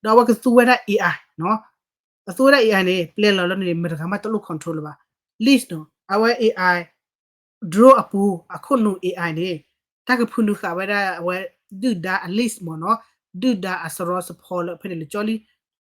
ဒီးအဝဲကသူဝဲဒၣ် AI နီၤ, အသူဝဲဒၣ် AI န့ၣ် ပျဲလီၤလၢန့ၣ် မတၤတဂၤမးတလိၣ် control လၢၤဘၣ်, list နီၤ, အဝဲ AI drone အပူၤ အခိၣ်နူာ် AI န့ၣ် တၢ်ကဖုနုာ်ဃာ်ဝဲဒၣ်အဝဲ ဒုၣ်ဒါအ list မ့ၢ်နီၤ, ဒုၣ်ဒါအစရီစဖီလၢဖဲန့ၣ်လၢကၠီလံ,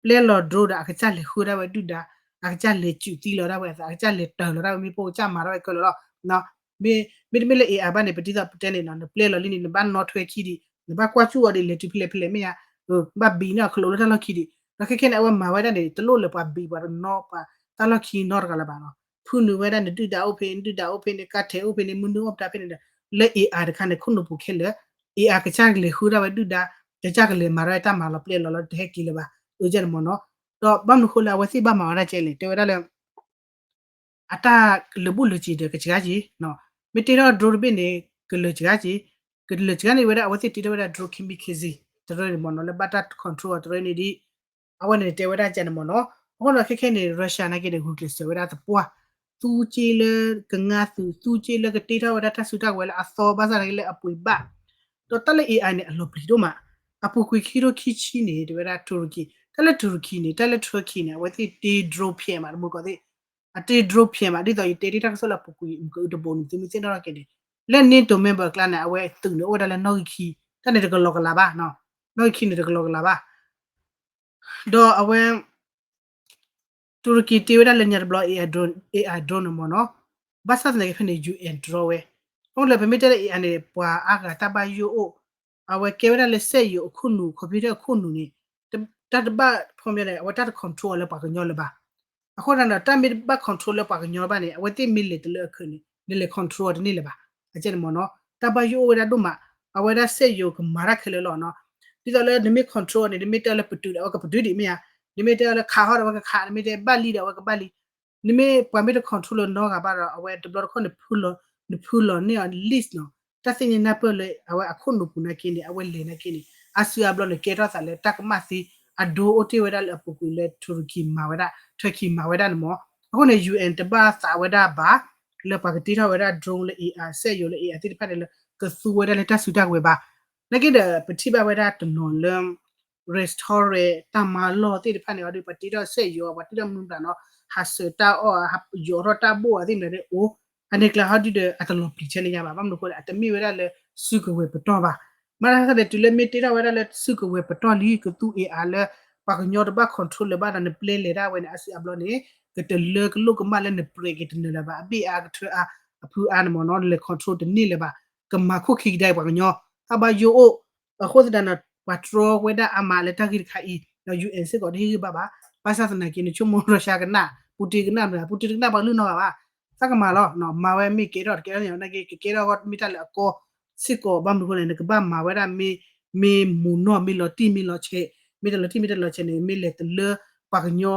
ပျဲလီၤ drone ဒီးအကစၢ်လဲၤဃုဒၣ်ဝဲဒုၣ်ဒါ, အကစၢ်လဲၤစုးသံလီၤဒၣ်ဝဲအသး, အကစၢ်လဲၤတၢၤလီၤဒၣ်ဝဲမ့ၣ်ပိၢ် ကစၢ်မၤထီၣ်ဝဲကၢလီၤလီၤ. မ့မ့ၢ်တမ့ၢ်လၢ AI ဘၣ်န့ၣ် ပဒ်သိးပတဲန့ၣ်နီၤ နပျဲလီၤလံန့ၣ် နဘၣ်နီၣ်ထွဲခံဒံး, နဘၣ်ကွၢ်စူၣ်အီၤဒံး လဲၤတုၤဖဲလဲၣ်ဖဲလဲၣ်မ့ၢ်ဧါ, ဘၣ်ဘံးန့ၢ်အီၤခလိာ်လၢတၢ်လီၢ်ခံဒံး, ဒီးခဲခဲန့ၣ် အဝဲမၤဝဲဒၣ်န့ၣ် တလိၣ်လၢပှၤဘံးပှၤတနီၣ်ပှၤတၢ်လီၢ်ခံနီတဂၤလၢၤဘၣ်နီၤ, ဖုနုာ်ဝဲဒၣ်နဒုၣ်ဒါအိၣ်ဖဲ နဒုၣ်ဒါအိၣ်ဖဲန့ၣ် ကါထဲးအိၣ်ဖဲန့ၣ် မနုၤအိၣ်ပတၢ်ဖဲန့ၣ်ဒီး လၢ AI တခါန့ၣ် ခိၣ်နူာ်ပူၤခဲလၢာ်, AI ကစၢ်ကလဲၤဃုဒၣ်ဝဲဒုၣ်ဒါ, ကစၢ်ကလဲၤမၤထီၣ်ဝဲတၢ်မၤလီၤပျဲလီၤလီၤတဟဲက့ၤလၢၤဘၣ်, အၢကဲန့ၣ်မ့ၢ်နီၤ, ဒီးဘၣ်မနုၤဃိလၢအဝဲသ့ၣ်ဘၣ်မၤဝဲဒၣ်ကဲလဲၣ် တဲဝဲဒၣ်လၢ အတၢ်လၢာ်ဘူၣ်လၢာ်စ့ၤဒီးကစှၤက့ၤ, မ့ၢ်တ့ထီၣ် drone တဘ့ၣ်န့ၣ် ကလၢာ်စှၤက့ၤ, ကလၢာ်စှၤန့ၣ်ဝဲဒၣ် အဝဲသ့ၣ်တ့ထီၣ်ဝဲဒၣ် drone kamikaze တရၢန့ၣ်မ့ၢ်နီၤ လၢဘၣ်တၢ် control အီၤတရၢန့ၣ်ဒ် အဝဲန့ၣ်တဲဝဲဒၣ်ကန့ၣ်မ့ၢ်နီၤ, အဃိဒီးခဲခဲန့ၣ် Russia နာ်က့န့ၣ် ဂုာ်ကျဲးစၢးဝဲဒၣ်သပှၢ်, သူက့လၢကငါသုး သူက့လၢကတ့ထီၣ်ဝဲဒၣ်တၢ်စုတၢ်ကဝဲၤလၢအသီ ဘၣ်ဆၣ်နာ်က့လၢအပှ့ၤဘၣ်, ဒီးတၢ်လၢ AI န့ၣ် အလီၤပျံၤဒိၣ်မး, အပူၤကွံာ်ခံကထိခံဆံန့ၣ် တဲဝဲဒၣ် တူရကံ, တၢ်လၢတူရကံန့ၣ် တၢ်လၢ Turkey န့ၣ် အဝဲသ့ၣ်တ့ drone ဖျဲးမး တမူကီၢ်သ့ၣ်, အတ့ drone ဖျဲးမး ဒ်သိးယတဲတ့ၢ်တၢ်ကစီၣ်လၢအပူၤကွံာ် မုၢ်ကအုတဘိန့ၣ် သုမ့ၢ်သ့ၣ်နီၣ်ထီၣ်က့ၤန့ၣ်, လၢ NATO member အကျါန့ၣ် အဝဲသုးန့ၣ်အိၣ်ဝဲဒၣ်လၢနီၣ်ဂံၢ်ခံ, တၢ်န့ၣ်တကလီၤကလာ်ဘၣ်, နီၣ်ဂံၢ်ခံန့ၣ်တကလီၤကလာ်ဘၣ် ဒီးအဝဲ တူရကံတ့ဝဲဒၣ်လၢညါတဘျီ AI drone, AI drone န့ၣ်မ့ၢ်နီၤ, ဘၣ်ဆၣ်သနာ်က့ဖဲန့ၣ် UN တြီဝဲ, အဃိလၢပမ့ၢ်တဲလၢ AI န့ၣ် ပှၤအါဂၤတၢ်ဘၣ်ယိၣ်အိၣ်, အဝဲကဲဝဲဒၣ်လၢစက်ရုပ်အခိၣ်နူာ် computer အခိၣ်နူာ်န့ၣ်, တၢ်တဘၣ်ဖီမ့ၢ်န့ၣ် အဝဲတၢ်တ control အီၤလၢပှၤကညီလၢၤဘၣ်, အဃိသတးဒီး တၢ်မ့ၢ်တဘၣ် control လၢပှၤကညီဘၣ်န့ၣ် အဝဲသ့ၣ်မ့ၢ်လဲၤတလၢအခၢးန့ၣ် နလဲၤ control အီၤတန့ၢ်လၢၤဘၣ်, အကဲန့ၣ်မ့ၢ်နီၤ, တၢ်ဘၣ်ယိၣ်အိၣ်ဝဲဒၣ်ဒိၣ်မး, အဝဲဒၣ်စက်ရုပ်ကမၤတၢ်ခဲလၢာ်လီၤနီၤ, ဒ်သိးလၢနမ့ၢ် control န့ၣ် နမ့ၢ်တဲလၢပတုာ်ဒီး အဝဲကပတုာ်ဒံးမ့ၢ်ဧါ, နမ့ၢ်တဲလၢခးဟီၣ်ဒီး အဝဲကခး, နမ့ၢ်တဲဘၣ်လံဒီး အဝဲကဘၣ်လံ, နမ့ၢ်ပှၤမ့ၢ်တ control လၢၤနီတဂၤဘၣ်ဒီး အဝဲတဘျီတခီၣ် နဖုလီၤန့ၢ်အီၤ list နီၤ, တၢ်သ့ၣ်ညါနၢ်ပၢၢ်လၢ အဝဲအခိၣ်နူာ်ပူၤနာ်က့န့ၣ် အဝဲလဲၤနာ်က့န့ၣ် အါစုအါဘျီန့ၣ် ကဲထီၣ်သးလၢတၢ်ကမၣ်သ့ အဒိအိၣ်တ့ၢ်ဝဲဒၣ်လၢအပူၤကွံာ်လၢ တူရကံမၤဝဲဒၣ် Turkey မၤဝဲဒၣ်န့ၣ်မ့ၢ်, အဃိန့ၣ် UN တဘၣ်သးဝဲဒၣ်ဘၣ် လၢပှၤကတ့ထီၣ်ဝဲဒၣ် drone လၢ AI စက်ရုပ်လၢ AI သ့ၣ်တဖၣ်န့ၣ်လၢ ကသူဝဲဒၣ်လၢတၢ်စုတၢ်ကဝဲၤဘၣ်, နာ်က့ဒီး ပထံၣ်ဘၣ်ဝဲဒၣ်တနီၤလၢ restaurant တၢ်မၤလီၢ်သ့ၣ်တဖၣ်န့ၣ် အီၤဒီး ပှၤတ့ထီၣ်စက်ရုပ် ပှၤတ့ထီၣ်မနုၤမတၤနီၤ ဟးစၢၤတၢ်အီၣ် ယိးထီၣ်တၢ်ဘိၣ်အသ့ၣ်မတၤန့ၣ်အိၣ်, အန့ၣ်ကျါဟီဒုဒီး အတလီၤပျံၤထဲန့ၣ်ညါဘၣ်, ဘၣ်မနုၤအဃိလဲၣ် အတမ့ၢ်ဝဲဒၣ်လၢ စုကဝဲၤပတီၢ်ဘၣ်, မ့ၢ်တၢ်သ့ၣ်န့ၣ် တုၤလၢမ့ၢ်တ့ထီၣ်ဝဲဒၣ်လၢစုကဝဲၤပတီၢ်လံ ကသူ AI လၢ ပှၤကညီတဘၣ် control လၢၤဘၣ်ဒီး နပျဲလဲၤဒၣ်ဝဲန့ၣ် အါစုအါဘျီန့ၣ် ကတလၢကလိၣ်ကမၣ်လၢနပြဲးက့ၤတနၢၤလၢၤဘၣ်, အဘ့ၣ်အါကထၢအါ အဖုအါန့ၣ်မ့ၢ်နီၤ လဲၤ control တန့ၢ်လၢၤဘၣ်, ကမၤခိၣ်ခံကဒါအံၤပှၤကညီ တၢ်ဘၣ်ယိၣ်အိၣ်, အဃိသတးန့ၣ် ပှၤတြီဝဲဒၣ်အါမးလၢတၢ်ဂ့ၢ်တခါအံၤ ဒီး UN စ့ၢ်ကီးတဟ့ၣ်ဂံၢ်ဘါဘၣ်, ဘၣ်ဆၣ်သနာ်က့ နဆိကမိၣ် Russia ကနၣ် Putin ကနၣ်မတၤ Putin တကနၣ်ပှၤကလုၢ်နီတဂၤဘၣ်, သးကမၤလီၤ, မၤဝဲမ့ၢ်ကဲထီၣ်တကဲထီၣ်န့ၣ် နာ်က့ ကကဲထီၣ်ဂီၢ်မ့ၢ်တၢ်လၢအကီ စ့ၢ်ကီး ဘၣ်မနုၤအဃိလဲၣ် နကဘၣ်မၤဝဲဒၣ်မ့ၢ် မ့ၢ်မူၤနီၢ် မ့ၢ်လီၤတံၢ်မ့ၢ်လီၤဆဲး, မ့ၢ်တလီၤတံၢ်မ့ၢ်တလီၤဆဲးန့ၣ် မ့ၢ်လဲၤတလၢပှၤကညီ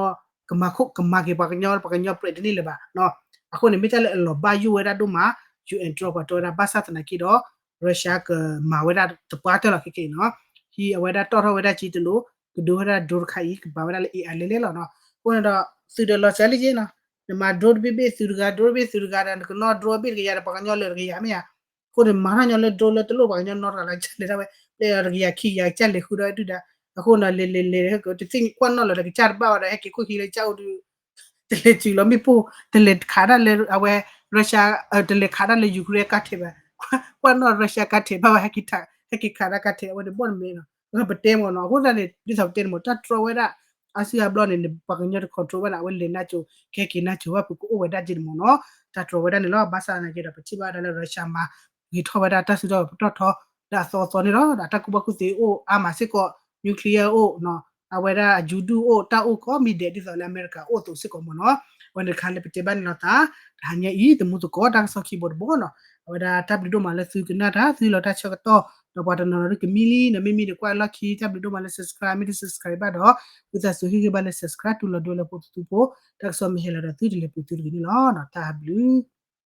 ကမၤခိၣ်ကမၤက့ၤပှၤကညီ ပှၤကညီပြဲးတန့ၢ်လၢၤဘၣ်နီၤ. အဃိန့ၣ် မ့ၢ်တၢ်လၢအလီၤဘၣ်ယိၣ်ဝဲဒၣ်ဒိၣ်မး ယူဢၣ် drone ပှၤတဲဝဲဒၣ် ဘၣ်ဆၣ်သနာ်က့ဒီး Russia ကမၤဝဲဒၣ်တပှၢ်တၢၢ်လီၤခဲကနံၣ်အံၤနီၤ. ဟံးအဝဲဒၣ်တီၣ်ထီၣ်ဝဲဒၣ်က့တလိၣ် ကဒုးဝဲဒၣ် drone တခါအံၤ ကဘၣ်ဝဲဒၣ်လၢ A I လဲၤလဲၤလီၤနီၤ. အဃိန့ၣ်ဒီး သုးဒီးလီၤစှၤလံက့နီၤ, နမၤ drone တဘ့ၣ်ဘ့ၣ် သုးတဂၤ drone တဘ့ၣ် သုးတဂၤဒီး နကနီၣ် drone အဘ့ၣ်တကယၤဒီး ပှၤကညီလၢာ်တကယၤမ့ၢ်ဧါ. အဃိန့ၣ် မၤထီၣ်ညီလၢ drone လၢတလိၣ်ပှၤကညီနီတဂၤလၢကစၢ်လဲၤတၢ်ဝဲ ပျဲအီၤတကယၤခံကယၤကစၢ်လဲၤဃုာ်ဒီးဒုၣ်ဒါ. အဃိန့ၣ် လဲၤလဲၤလဲၤ တသ့ၣ်ညါကွၢ်နီၣ်လၢၤဒီး ကစၢ်တဘၣ်ဝဲဒီး ဟဲက့ၤခိၣ်ခံလၢကစၢ်အိၣ်ဒီး တလဲၤစူၤလီၤမ့ၣ်ပိၢ် တလဲၤခးတၢ်လၢအဝဲ Russia တလဲၤခးတၢ်လၢ Ukraine ကါထဲးဘၣ်, ကွၢ်နီၣ် Russia ကါထဲးဘၣ်ဝဲ ဟဲက့ၤခးတၢ်ကါထဲး အဝဲန့ၣ်ဘီၣ်တမ့ၢ်နီၤ. ပတဲမ့ၢ်နီၤ, အဃိသတးန့ၣ် ဒ်သိးပတဲန့ၣ်မ့ၢ် တၢ်တြီဝဲဒၣ် အါစုအါဘျီန့ၣ် ပှၤကညီတ control ဘၣ်န့ၣ် အဝဲလဲၤနါစိၤ ကဟဲက့ၤနါစိၤဘၣ် ပကအိၣ်ဝဲဒၣ်က့န့ၣ်မ့ၢ်နီၤ. တၢ်တြီဝဲဒၣ်န့ၣ်လီၤ. ဘၣ်ဆၣ်သနာ်က့ဒီး ပထံၣ်ဘၣ်ဒၣ်လၢ Russia မၤဂ့ၤထီၣ်ဝဲဒၣ်တၢ်စုဒီးပတီၢ်ထီ ဒီးအသီအသီန့ၣ်လီၤ. ဒီးတၢ်ကူၣ်ဘၣ်ကူၣ်သ့အိၣ်အါမးစ့ၢ်ကီး nuclear အိၣ် အဝဲဒၣ်အယူၤဒုၣ်အိၣ် တၢ်အိၣ်ကိးမံၤဒဲး ဒ်သိးလၢအမဲရကၤအိၣ်အသိးစ့ၢ်ကီးမ့ၢ်နီၤ. အဝဲန့ၣ်တခါလၢပတဲဘၣ်န့ၣ်လီၤသး တဟါညါအံၤ သမူသကိးတၢ်ကစီၣ်ခံဘိတဘိနီၤ. အဝဲဒၣ်တၢ်ဘျုးဒိၣ်မးလၢသုကနၣ်တၢ် သုလီၤတၢ်ဆၢကတီၢ် ဒီးပှၤတနီၤနီၤဒ်ကမံလံ နမ့မံဒီးကွၢ်လီၢ်ခံ တၢ်ဘျုးဒိၣ်မးလၢ subscribe မ့ၢ်တ subscribe ဘၣ်ဒီး ဝံသးစူၤဟ့ၣ်ဂံၢ်ဘါလၢ subscribe တူၢ်လိာ်ဒိလၢဖိသုသုဖိ တၢ်ကစီၣ်မ့ၢ်ဟဲလီၤဒီးသုတလဲၤပူၤသုတဂ့ၤန့ၣ်လီၤ. တၢ်ဘျုး